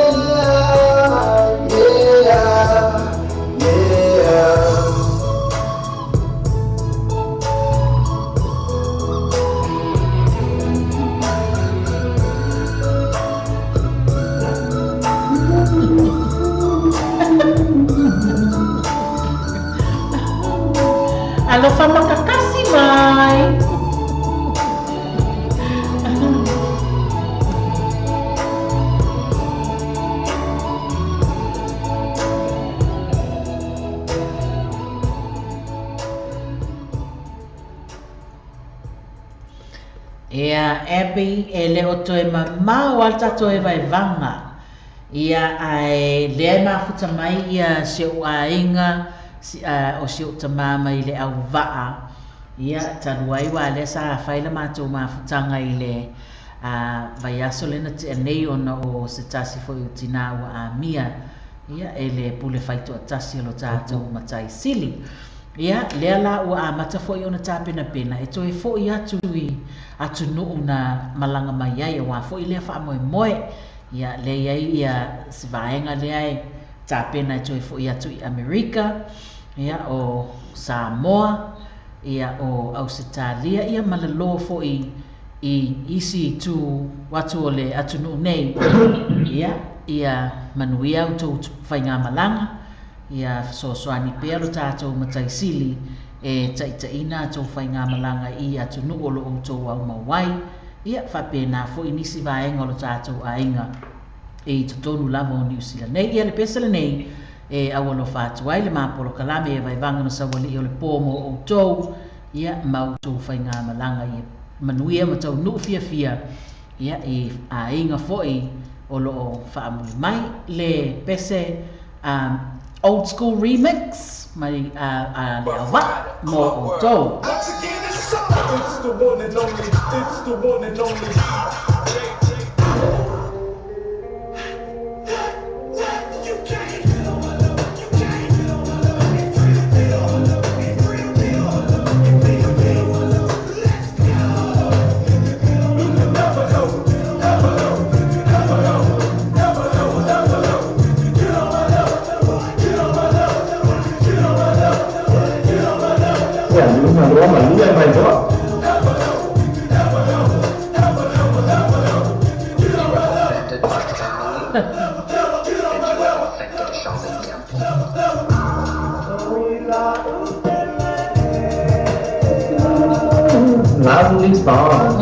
yeah. Alofa makakasi mai. Ia Abby e le o toe mamau al tatou e vaevaga. Ia ae lea e mafuta mai ia si ou aiga si, o si ou tamā mai le auvaa. Ia talu ai ua lea sa fai le matou mafutaga i le Vaiaso lea na tea nei ona o se tasi foi o tinā ua amia ia e le pule faitoatasi o lo tatou matai sili. Ia lea la ua amata foi ona tapenapena e toe fo'i atu i atunuu na malaga mai ai auā foi lea faamoemoe. Ia lea i ai ia se vaega lea e tapena e toe fo'i atu i Amerika, ia o Samoa, ia o Ausetalia, ia ma le lō foi i isi itu atu o le atunuu nei. Ia, ia manuia outou faigamalaga, ia fesoasoani pea lo tatou matai sili e taʻitaʻina a tou faigamalaga i atunuu o lo outou aumau ai, ia faapena foi nisi vaega o lo tatou aiga i totonu lava o Niu Sila nei. Ia le pese lenei e aualofa atu ai le ma polokalame e vaivaga ma sauali'i o le pō mo outou, ia ma outou faigamalaga ia manuia ma taunuu fiafia ia i aiga foi o loo faamuli mai. Le pese old school remix mai a le auvaa mo outou. It's the one and only, it's the one and only. Ia luga loa malia mai loa. You have offended my family, and you have offended Charlotte Gamble. Lovely song.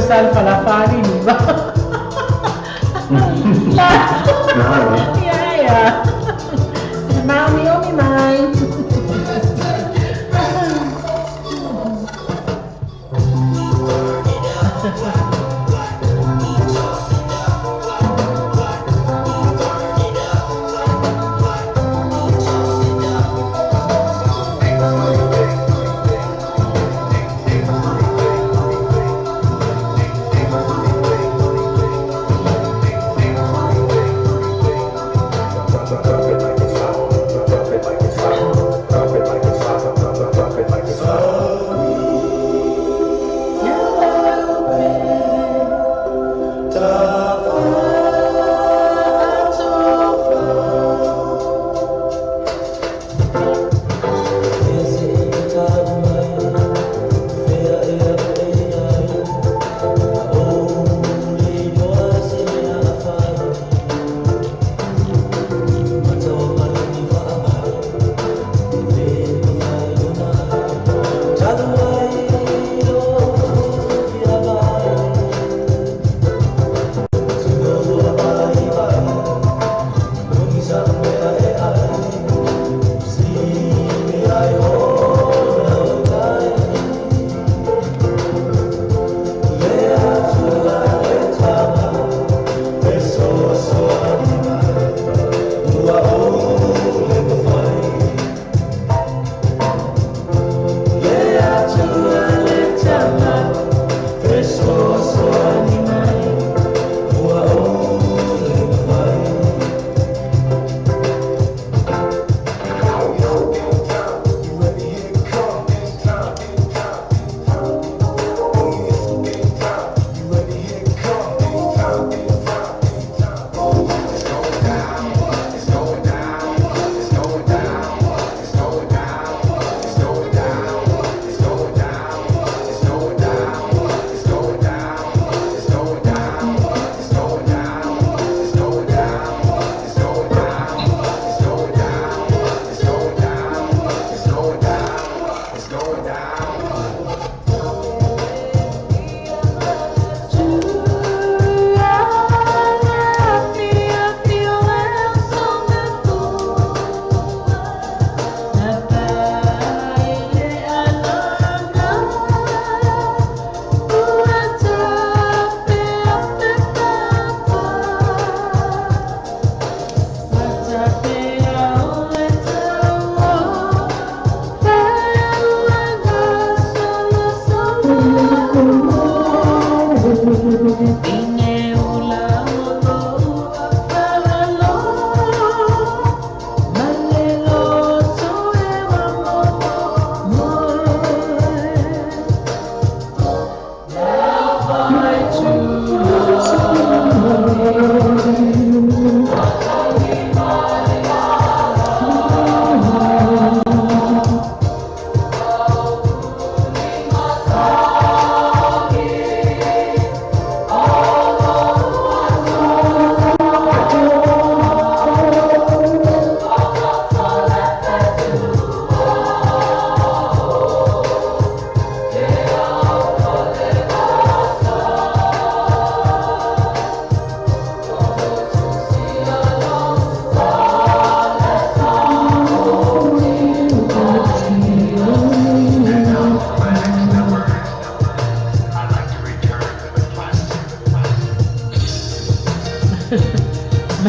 sa le falafali ni ba. Yeah, yeah. Mami o mi mai.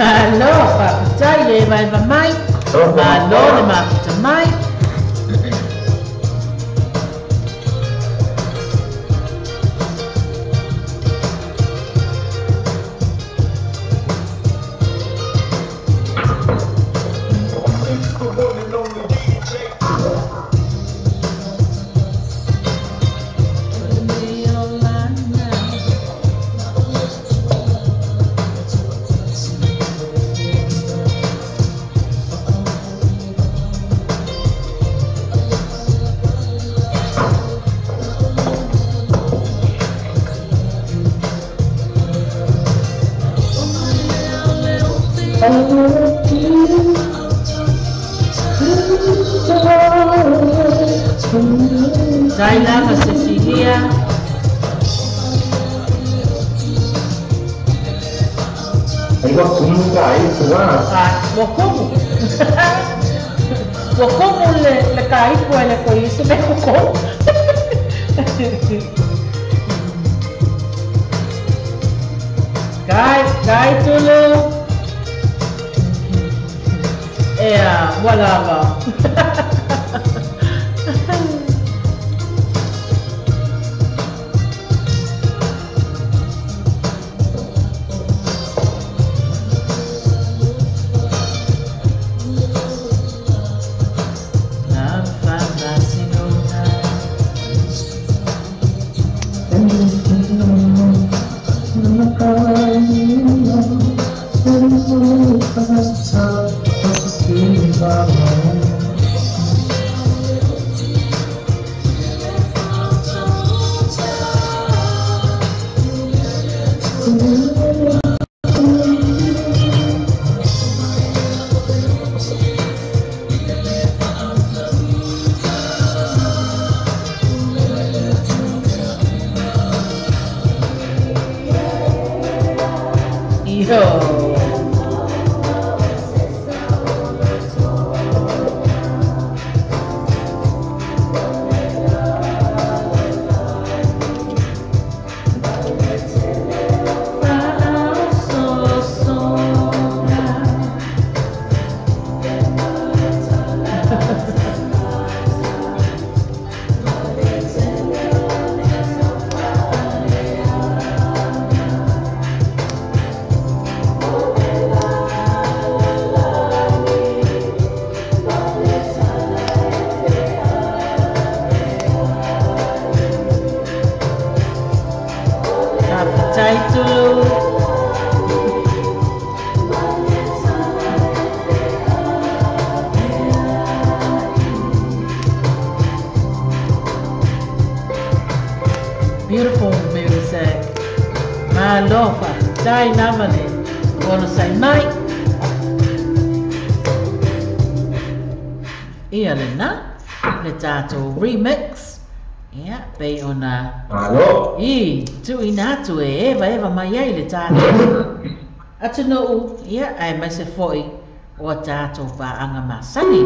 Malo, faafetai le vaeva mai. Malo le mafuta mai. Tai lava Cecilia. Ua kumu ka ipu a. Ua kumu. Ua kumu le ka ipu e le koe se me kuko. Kai, kai tulu. Ea, wala. Beautiful music. Malofa, tai navale, ono sai mai. Ia le na, le tātou remix. Ia, pe ona. Alo. I, tui nātu e eva eva mai ai le tātou. Atu no ia, ai mai se foi o tātou whaanga masani.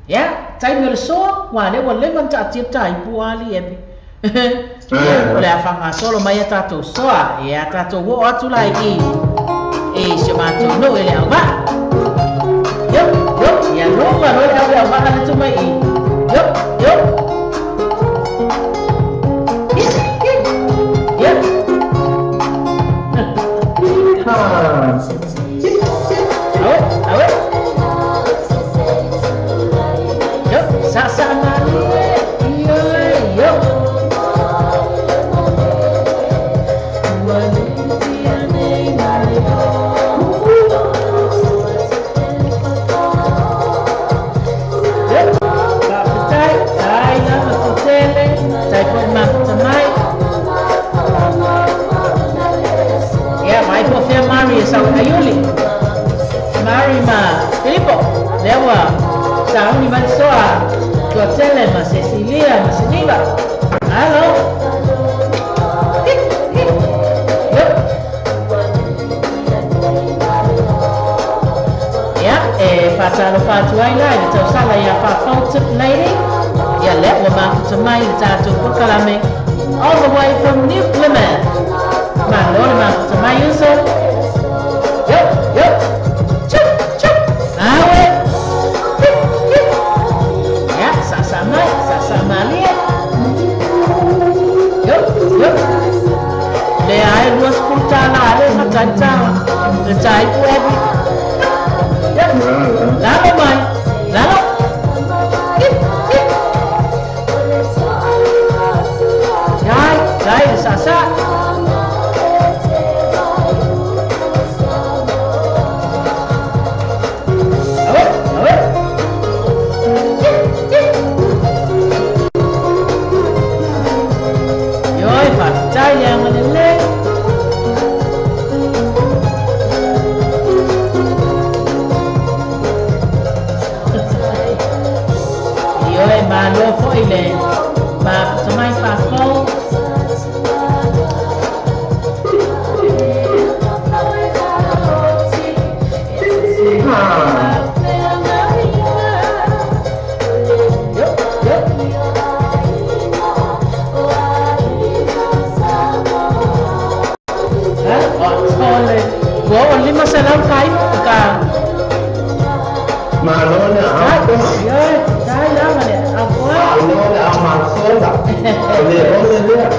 Ia, tai me le soa, wā le wa leman tā tia tai puali epi. O le awhanga solo mai a tātou soa, e a tātou wo atu lai i e se mātou no e le au maa. Yo, yo, ia nunga no le au le au maa le tu mai i. Yo, yo. Yo. Awe, awe. Yo, sa sa mali. Yo, yo. Ayuli Mari ma Filipo lewa sauni mansoa tuatele ma Cecilia ma Siniva. Halo. Ya e fatalo fatu ai lai le tausala ia fa tip lady ya lewa ma futamai le tātou pokalame all the way from New Plymouth. Ma lona ma futamai uso. Yo, chup, chup, awe, hip, hip. Ya, sasama, sasamalia. Yo, yo. Le ai luas pultala, le matata, le tai puebi. Yo, lalo mai, lalo. Hip, hip. Jai, jai, sasa. O le ole lea.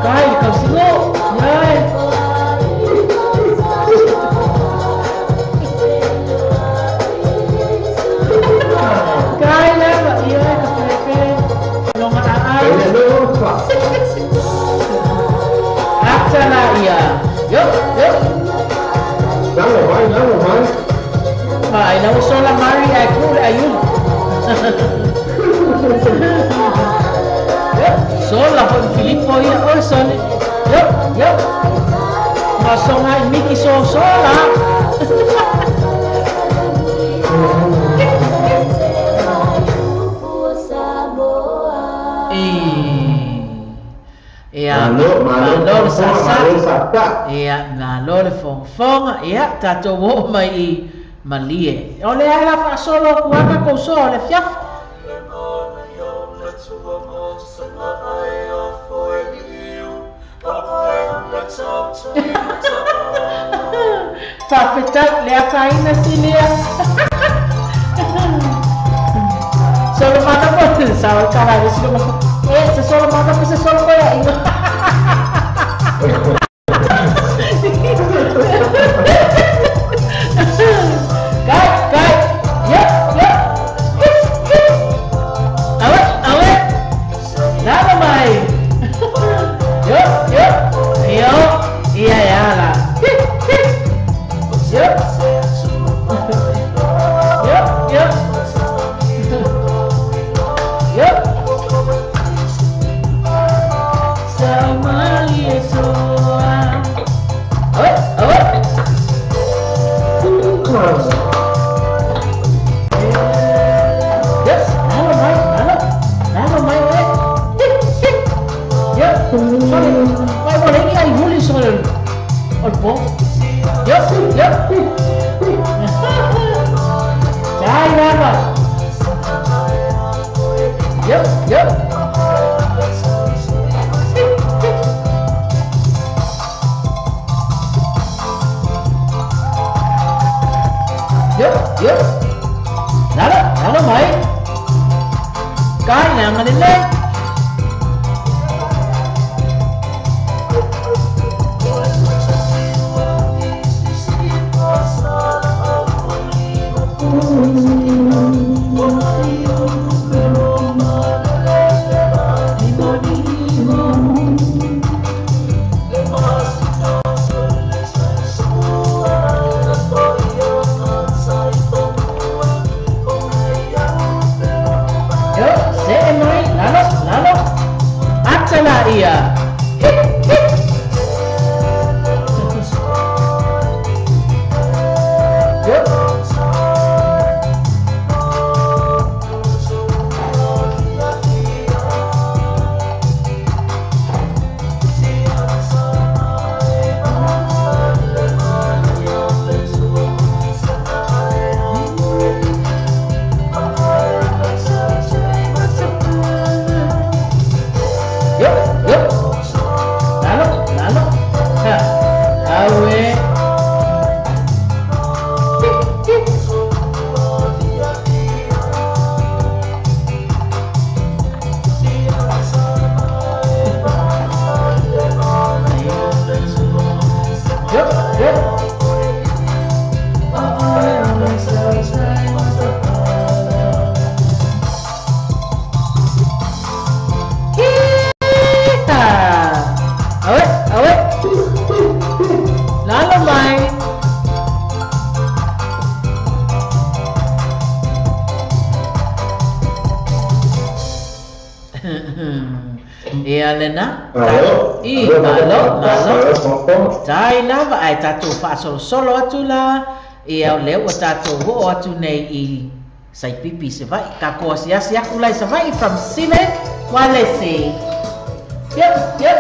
Kai, kausingo. Yai. Kai lava, yai, ka pepe. Longa aai. E le lofa. Atala ia. Yo, yo. Lalo mai, lalo mai. Ai na sola mari ai kule ayun. Yo, sola fo Filippo ia o sole. Yo, yo. Masonga miki so sola. Ia, Malo, malo, malo le fofoga, malo sasa. sata. Ia, malo le fofoga. Ia, tatou oo mai i Malie. O le ala faasolo kuaka kou so le fiafi. Faafetai le ataina silia. Solo mana po sa kala ni silo mo. Eh, sa solo mana po sa solo ko ya. Kai, kai. Yep, yep. Awe, awe. Lalo mai. Yo, yo. Yo. Ia ya la. Yo. Yo, yo. Yo. Samalie soa. Awe, awe. Yes, lalo mai, lalo. Lalo mai, oe. Yo, sorry. Mai mo lengi ai huli sole. Olpo. Yo, yo. Dai lava. Yo, yo. Yo, yo. Lalo, lalo mai. Kai na ngalile. Yo, se mai, lalo, lalo. Atala ia. Yo. Yo, yo. Lalo, lalo. Ha. Awe. Yo, yo. Kita. Awe, awe. Lalo mai. Ia lena. Malo. I, Malo, malo, malo. malo, fofoga. Tai lava ai tatou faasolosolo atu la. Ia o lea ua tatou oo atu nei i Saipipi Savaii. Takou asiasi aku lai Savaii from Sile Walesi. Yep, yep.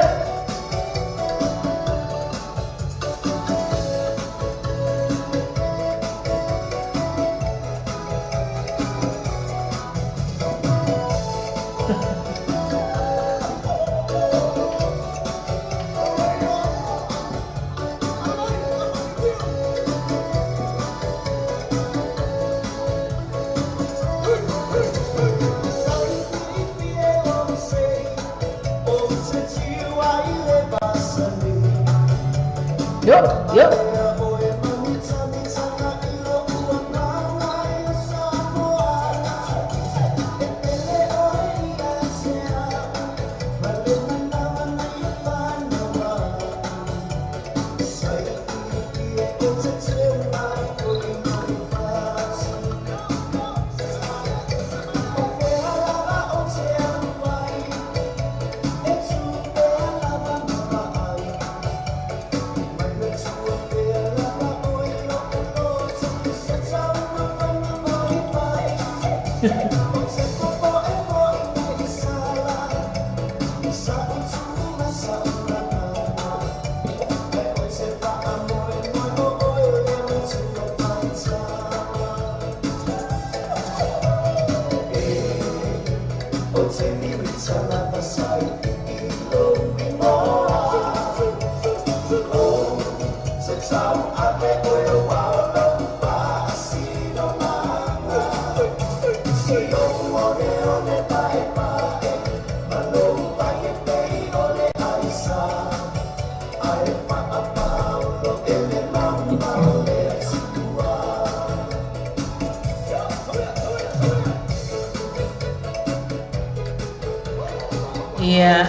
Ia,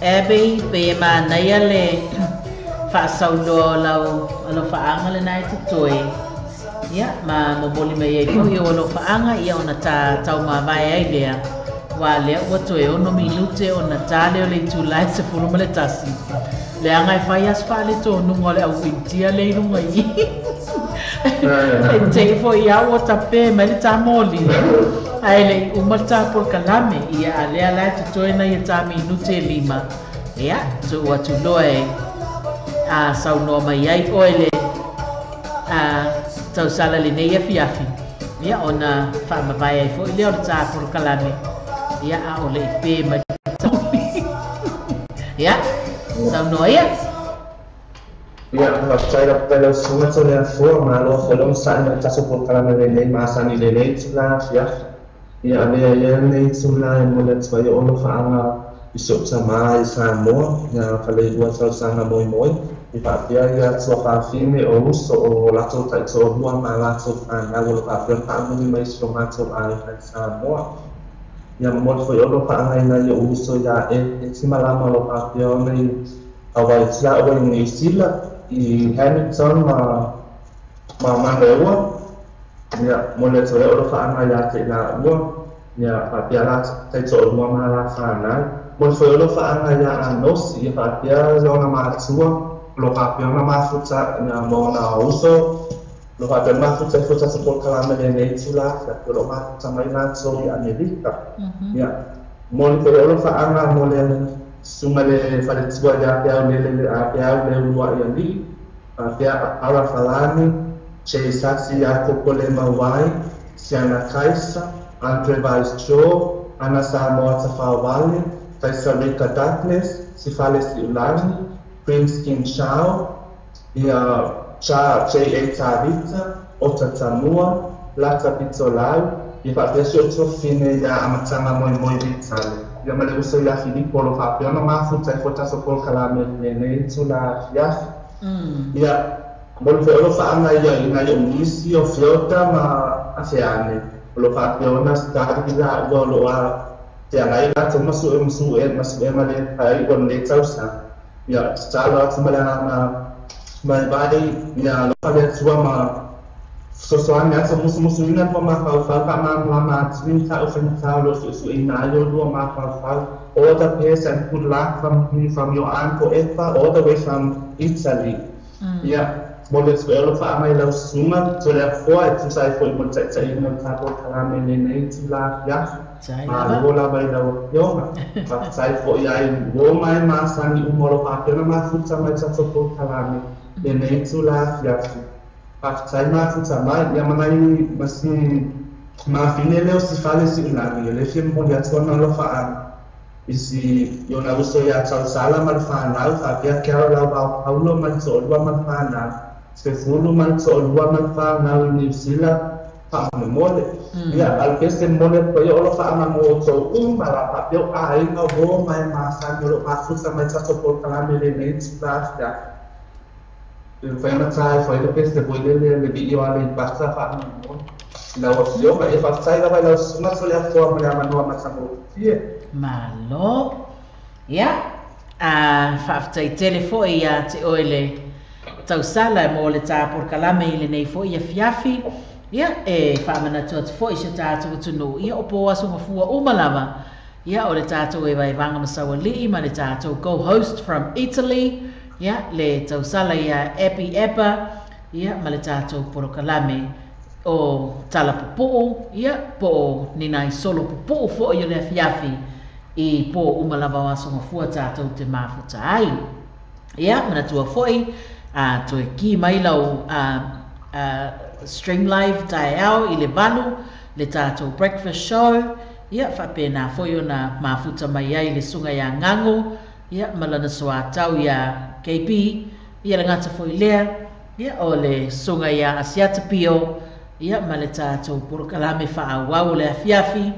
Abby, pe e manaia le faasaunoa o lau alofaaga lenā e totoe. Ia, ma momoli mai ai foi ou alofaaga, ia ona ta taumavae ai lea, aua lea ua toe 6 minute ona ta lea o le itula e 11. Leaga e fai lava si faaletonuga o le au Initia lea i luga i i. E te i foi lava ua tape mai le ta moli, ae le i uma le ta polokalame. Ia, a lea la e totoe nai a ta minute e 5, ia, tuu atu loa e a saunoa mai ai oe le a tausala lenei afiafi, ia, ona faamavae ai foi lea o le ta polokalame, ia, a o le i pe mai le ta moli. Ia, saunoa ia. Ia, faafetai lava i lau susuga Toleafoa, malo foi le onosai mai le tatou polokalame lenei masani i lenei itula afiafi. Ia, avea ia lenei itula e momoli atu ai o alofaaga i si ou tama i Samoa, ia Faleilua Tausaga Moemoe, i faapea ia tuafafine o uso o latou taitoalua ma latou fanau o lo faapea ona faamuli mai si o matou aiga i Samoa. Ia momoli foi o alofaaga i nai ou uso ia Eti Malama o lo faapea ona i Hawaii laua i Niu Sila, i Hamilton ma ma Manaua. Ia, momoli atu ai o alofaaga ia te i laua, ia faapea la taitoalua ma la fanau. Momoli foi o alofaaga ia Anosi, ia faapea ona matua, o lo faapea ona mafuta ia ma ona uso, o lo faapea ona mafuta i foi tatou polokalame lenei itula afiafi, o lo o mafuta mai latou i Amerika. Ia, momoli foi o alofaaga mo le susuga le faletua ia Peau Lele a Peau Leulua'i Alii, faapea Ara Falani, Chase Sasi Iakopo Le Mauai, Siana Kaisa, Andre Vice Joe, Ana Samoa Tafawale, Taisarika Douglas, Sifale Siulani, Prince King Chao, ia Cha J.A. Tavita, Ota Tamua, Lata Pitolau, ia faapea si ou tuafafine ia Amataga Moemoe Vitale, ia ma le uso ia Filipo o lo faapea ona mafuta ai foi tatou polokalame i lenei itula afiafi. Ia, momoli foi alofaaga ia i nai ou nisi o Fiota ma Afeane, o lo faapea ona study laua o lo o feagai latou ma sue ma sue ma suega le faaiu o lenei tausaga. Ia, tatalo atu ma le agaga vaivai ia alofa le Atua ma fesoasoani atu musumusuina lua mafaufau faamalamalama atili ni ta'u faigata o lo o suesueina ai o lua mafaufau. All the best and good luck from me from your uncle Efa all the way from Italy. Ia, momoli atu ai alofa mai lau susuga Toleafoa e tusa ai foi mo le taitaiina o le tatou kalame i lenei itula afiafi. Malo lava i lau afioga. Faafetai foi ai uo ma e masani uma o lo faapea ona mafuta mai tatou polokalame lenei itula afiafi. Faafetai mafuta mai, ia ma nai ma si mafine lea o Sifale Siulagi, o lea e fia momoli atu ona alofaaga i si i ona uso ia Tausala ma le fanau, faapea Carol Lauvao Paulo ma le toalua ma le fanau, Sefulu ma le toalua ma le fanau i Niu Sila, faamolemole. Ia, a o le pese momoli atu ai o alofaaga mo outou uma la, faapea o aiga, o uo ma e masani o lo o mafuta mai tatou polokalame lenei itula afiafi. E mafai ona ta ai foi le pese foi lele le vii o Aleipata faamolemole i lau afioga. Ia faafetai lava i lau susuga Toleafoa mo le avanoa matagofie. Malo. Ia, a faafetai tele foi ia te oe le tausala mo le ta polokalame i lenei foi afiafi. Ia, e faamanatu atu foi i si o tatou atunuu, ia o po aso mafua uma lava, ia o le tatou evaevaga ma Saualii ma le tatou co-host from Italy, ia le tausala ia Abby Epa, ia ma le tatou polokalame o tala pupu'u, ia, po o ni nai solo pupu'u fo'i o le afiafi i pō uma lava o Aso Gafua tatou te mafuta ai. Ia, manatua fo'i, a toe ki mai lau stream live taeao i le 8 le tatou breakfast show, ia, faapena foi ona mafuta mai ai le susuga ia Gago, ia, ma lana soatau iā KB, ia le gata foi lea, ia, o le susuga ia Asiata Pio, ia, ma le tatou polokalame faaauau o le afiafi,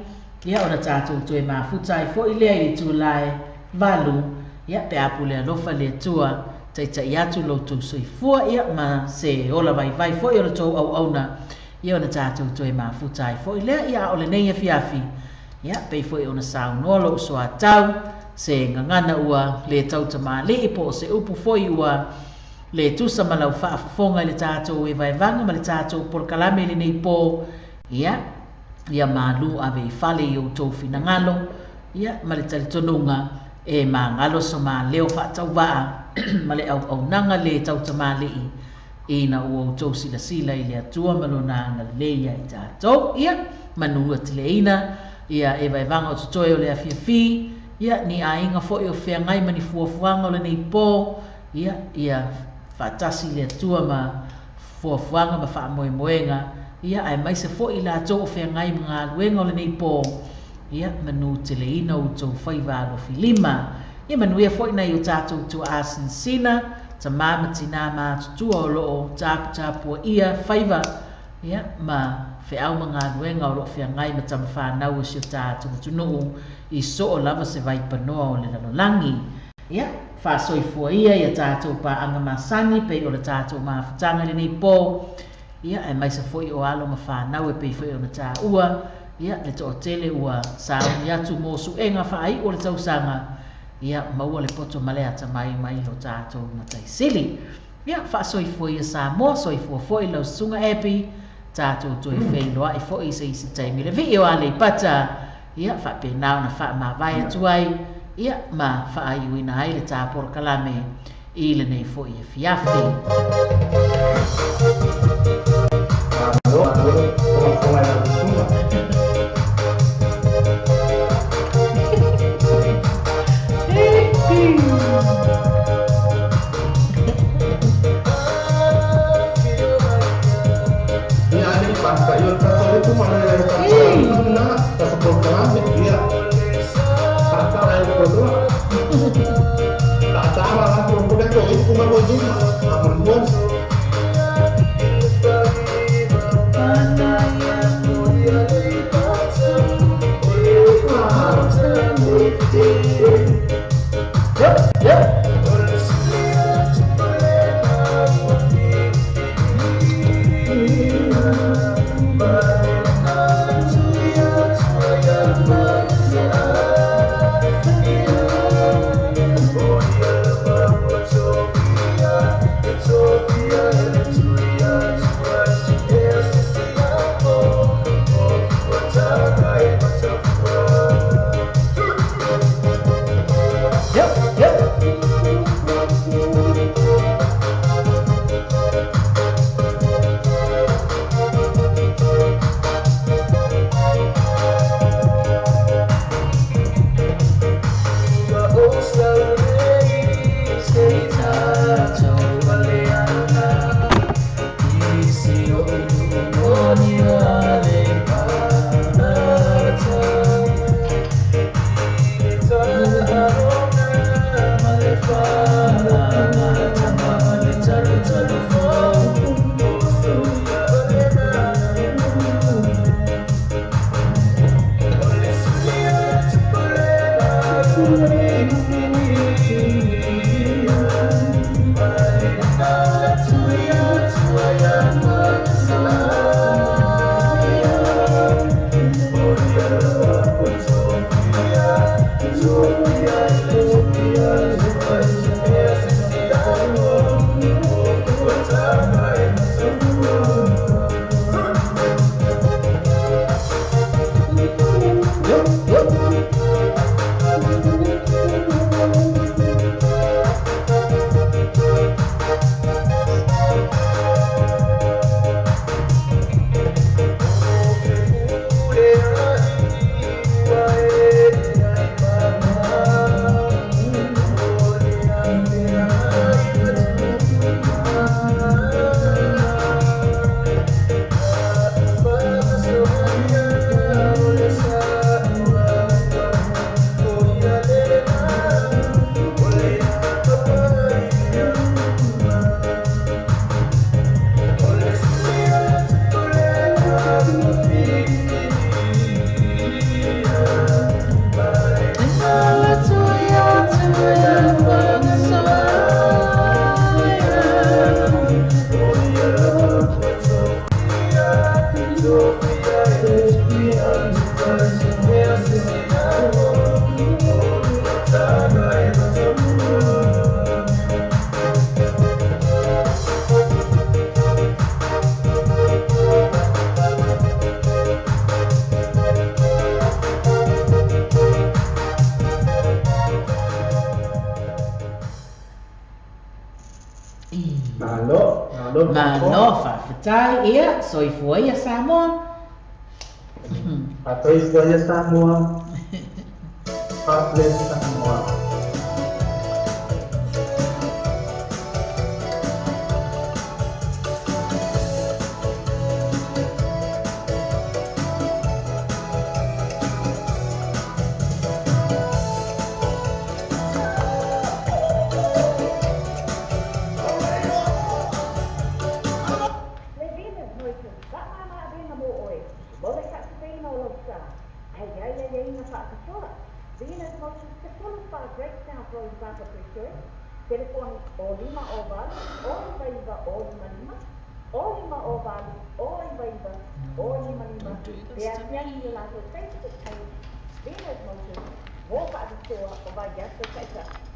ia, ona tatou toe mafuta ai foi lea i le itula e 8, ia, pe a pule alofa le Atua, taita'i atu lo outou soifua, ia, ma se ola vaivai foi o le tou auauna, ia, ona tatou toe mafuta ai foi lea, ia, a o lenei afiafi, ia, pei foi ona saunoa lo'u soatau, se gagana ua lē tautamalii po o se upu foi ua lē tusa ma lau faafofoga i le tatou evaevaga ma le tatou polokalame i lenei pō, ia, ia malū ave i fale i outou finagalo, ia, ma le talitonuga e magalo so maleo faatauvaa ma le auaunaga lē tautamalii ina ua outou silasila i le Atua ma lona agalelei iā i tatou. Ia, manu atileina ia evaevaga o totoe o le afiafi, ia, ni aiga foi o feagai ma ni fuafuaga o lenei pō, ia, ia faatasi le Atua ma fuafuaga ma faamoemoega, ia, aemaise foi i latou o feagai ma galuega o lenei pō, ia, manu teleina outou faiva alofilima. Ia manuia foi nai o tatou tuaasinasina, tamā ma tinā matutua o loo taputapuaia faiva, ia, ma feau ma galuega o loo feagai ma tamafanau o si o tatou atunuu i soo lava se vaipanoa o le lalolagi. Ia, faasoifua ia ia tatou paaga masani pei o le tatou mafutaga i lenei pō, ia, aemaise foi o alo ma fanau e pei foi ona taua, ia, le toatele ua sauni atu mo suega faai'u o le tausaga, ia, maua le poto ma le atamai mai lo tatou mataisili. Ia, faasoifua ia Samoa, soifua foi lau susuga Abby, tatou toe feiloai foi i se isi taimi le vii o Aleipata, ia, faapena ona faamavae atu ai, ia, ma faaiuina ai le ta polokalame i lenei foi afiafi. It's Malo, faafetai, ia, soifua ia Samoa. Faatoifua ia Samoa. God bless Samoa. Telefoni o 5 o 8 o 9 o 5 5 o 5 o 8 o 9 o 5 5 Pe asiasi i latou Facebook page Venus Motors mo faapitoa o vaiaso taitasi.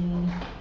Ele.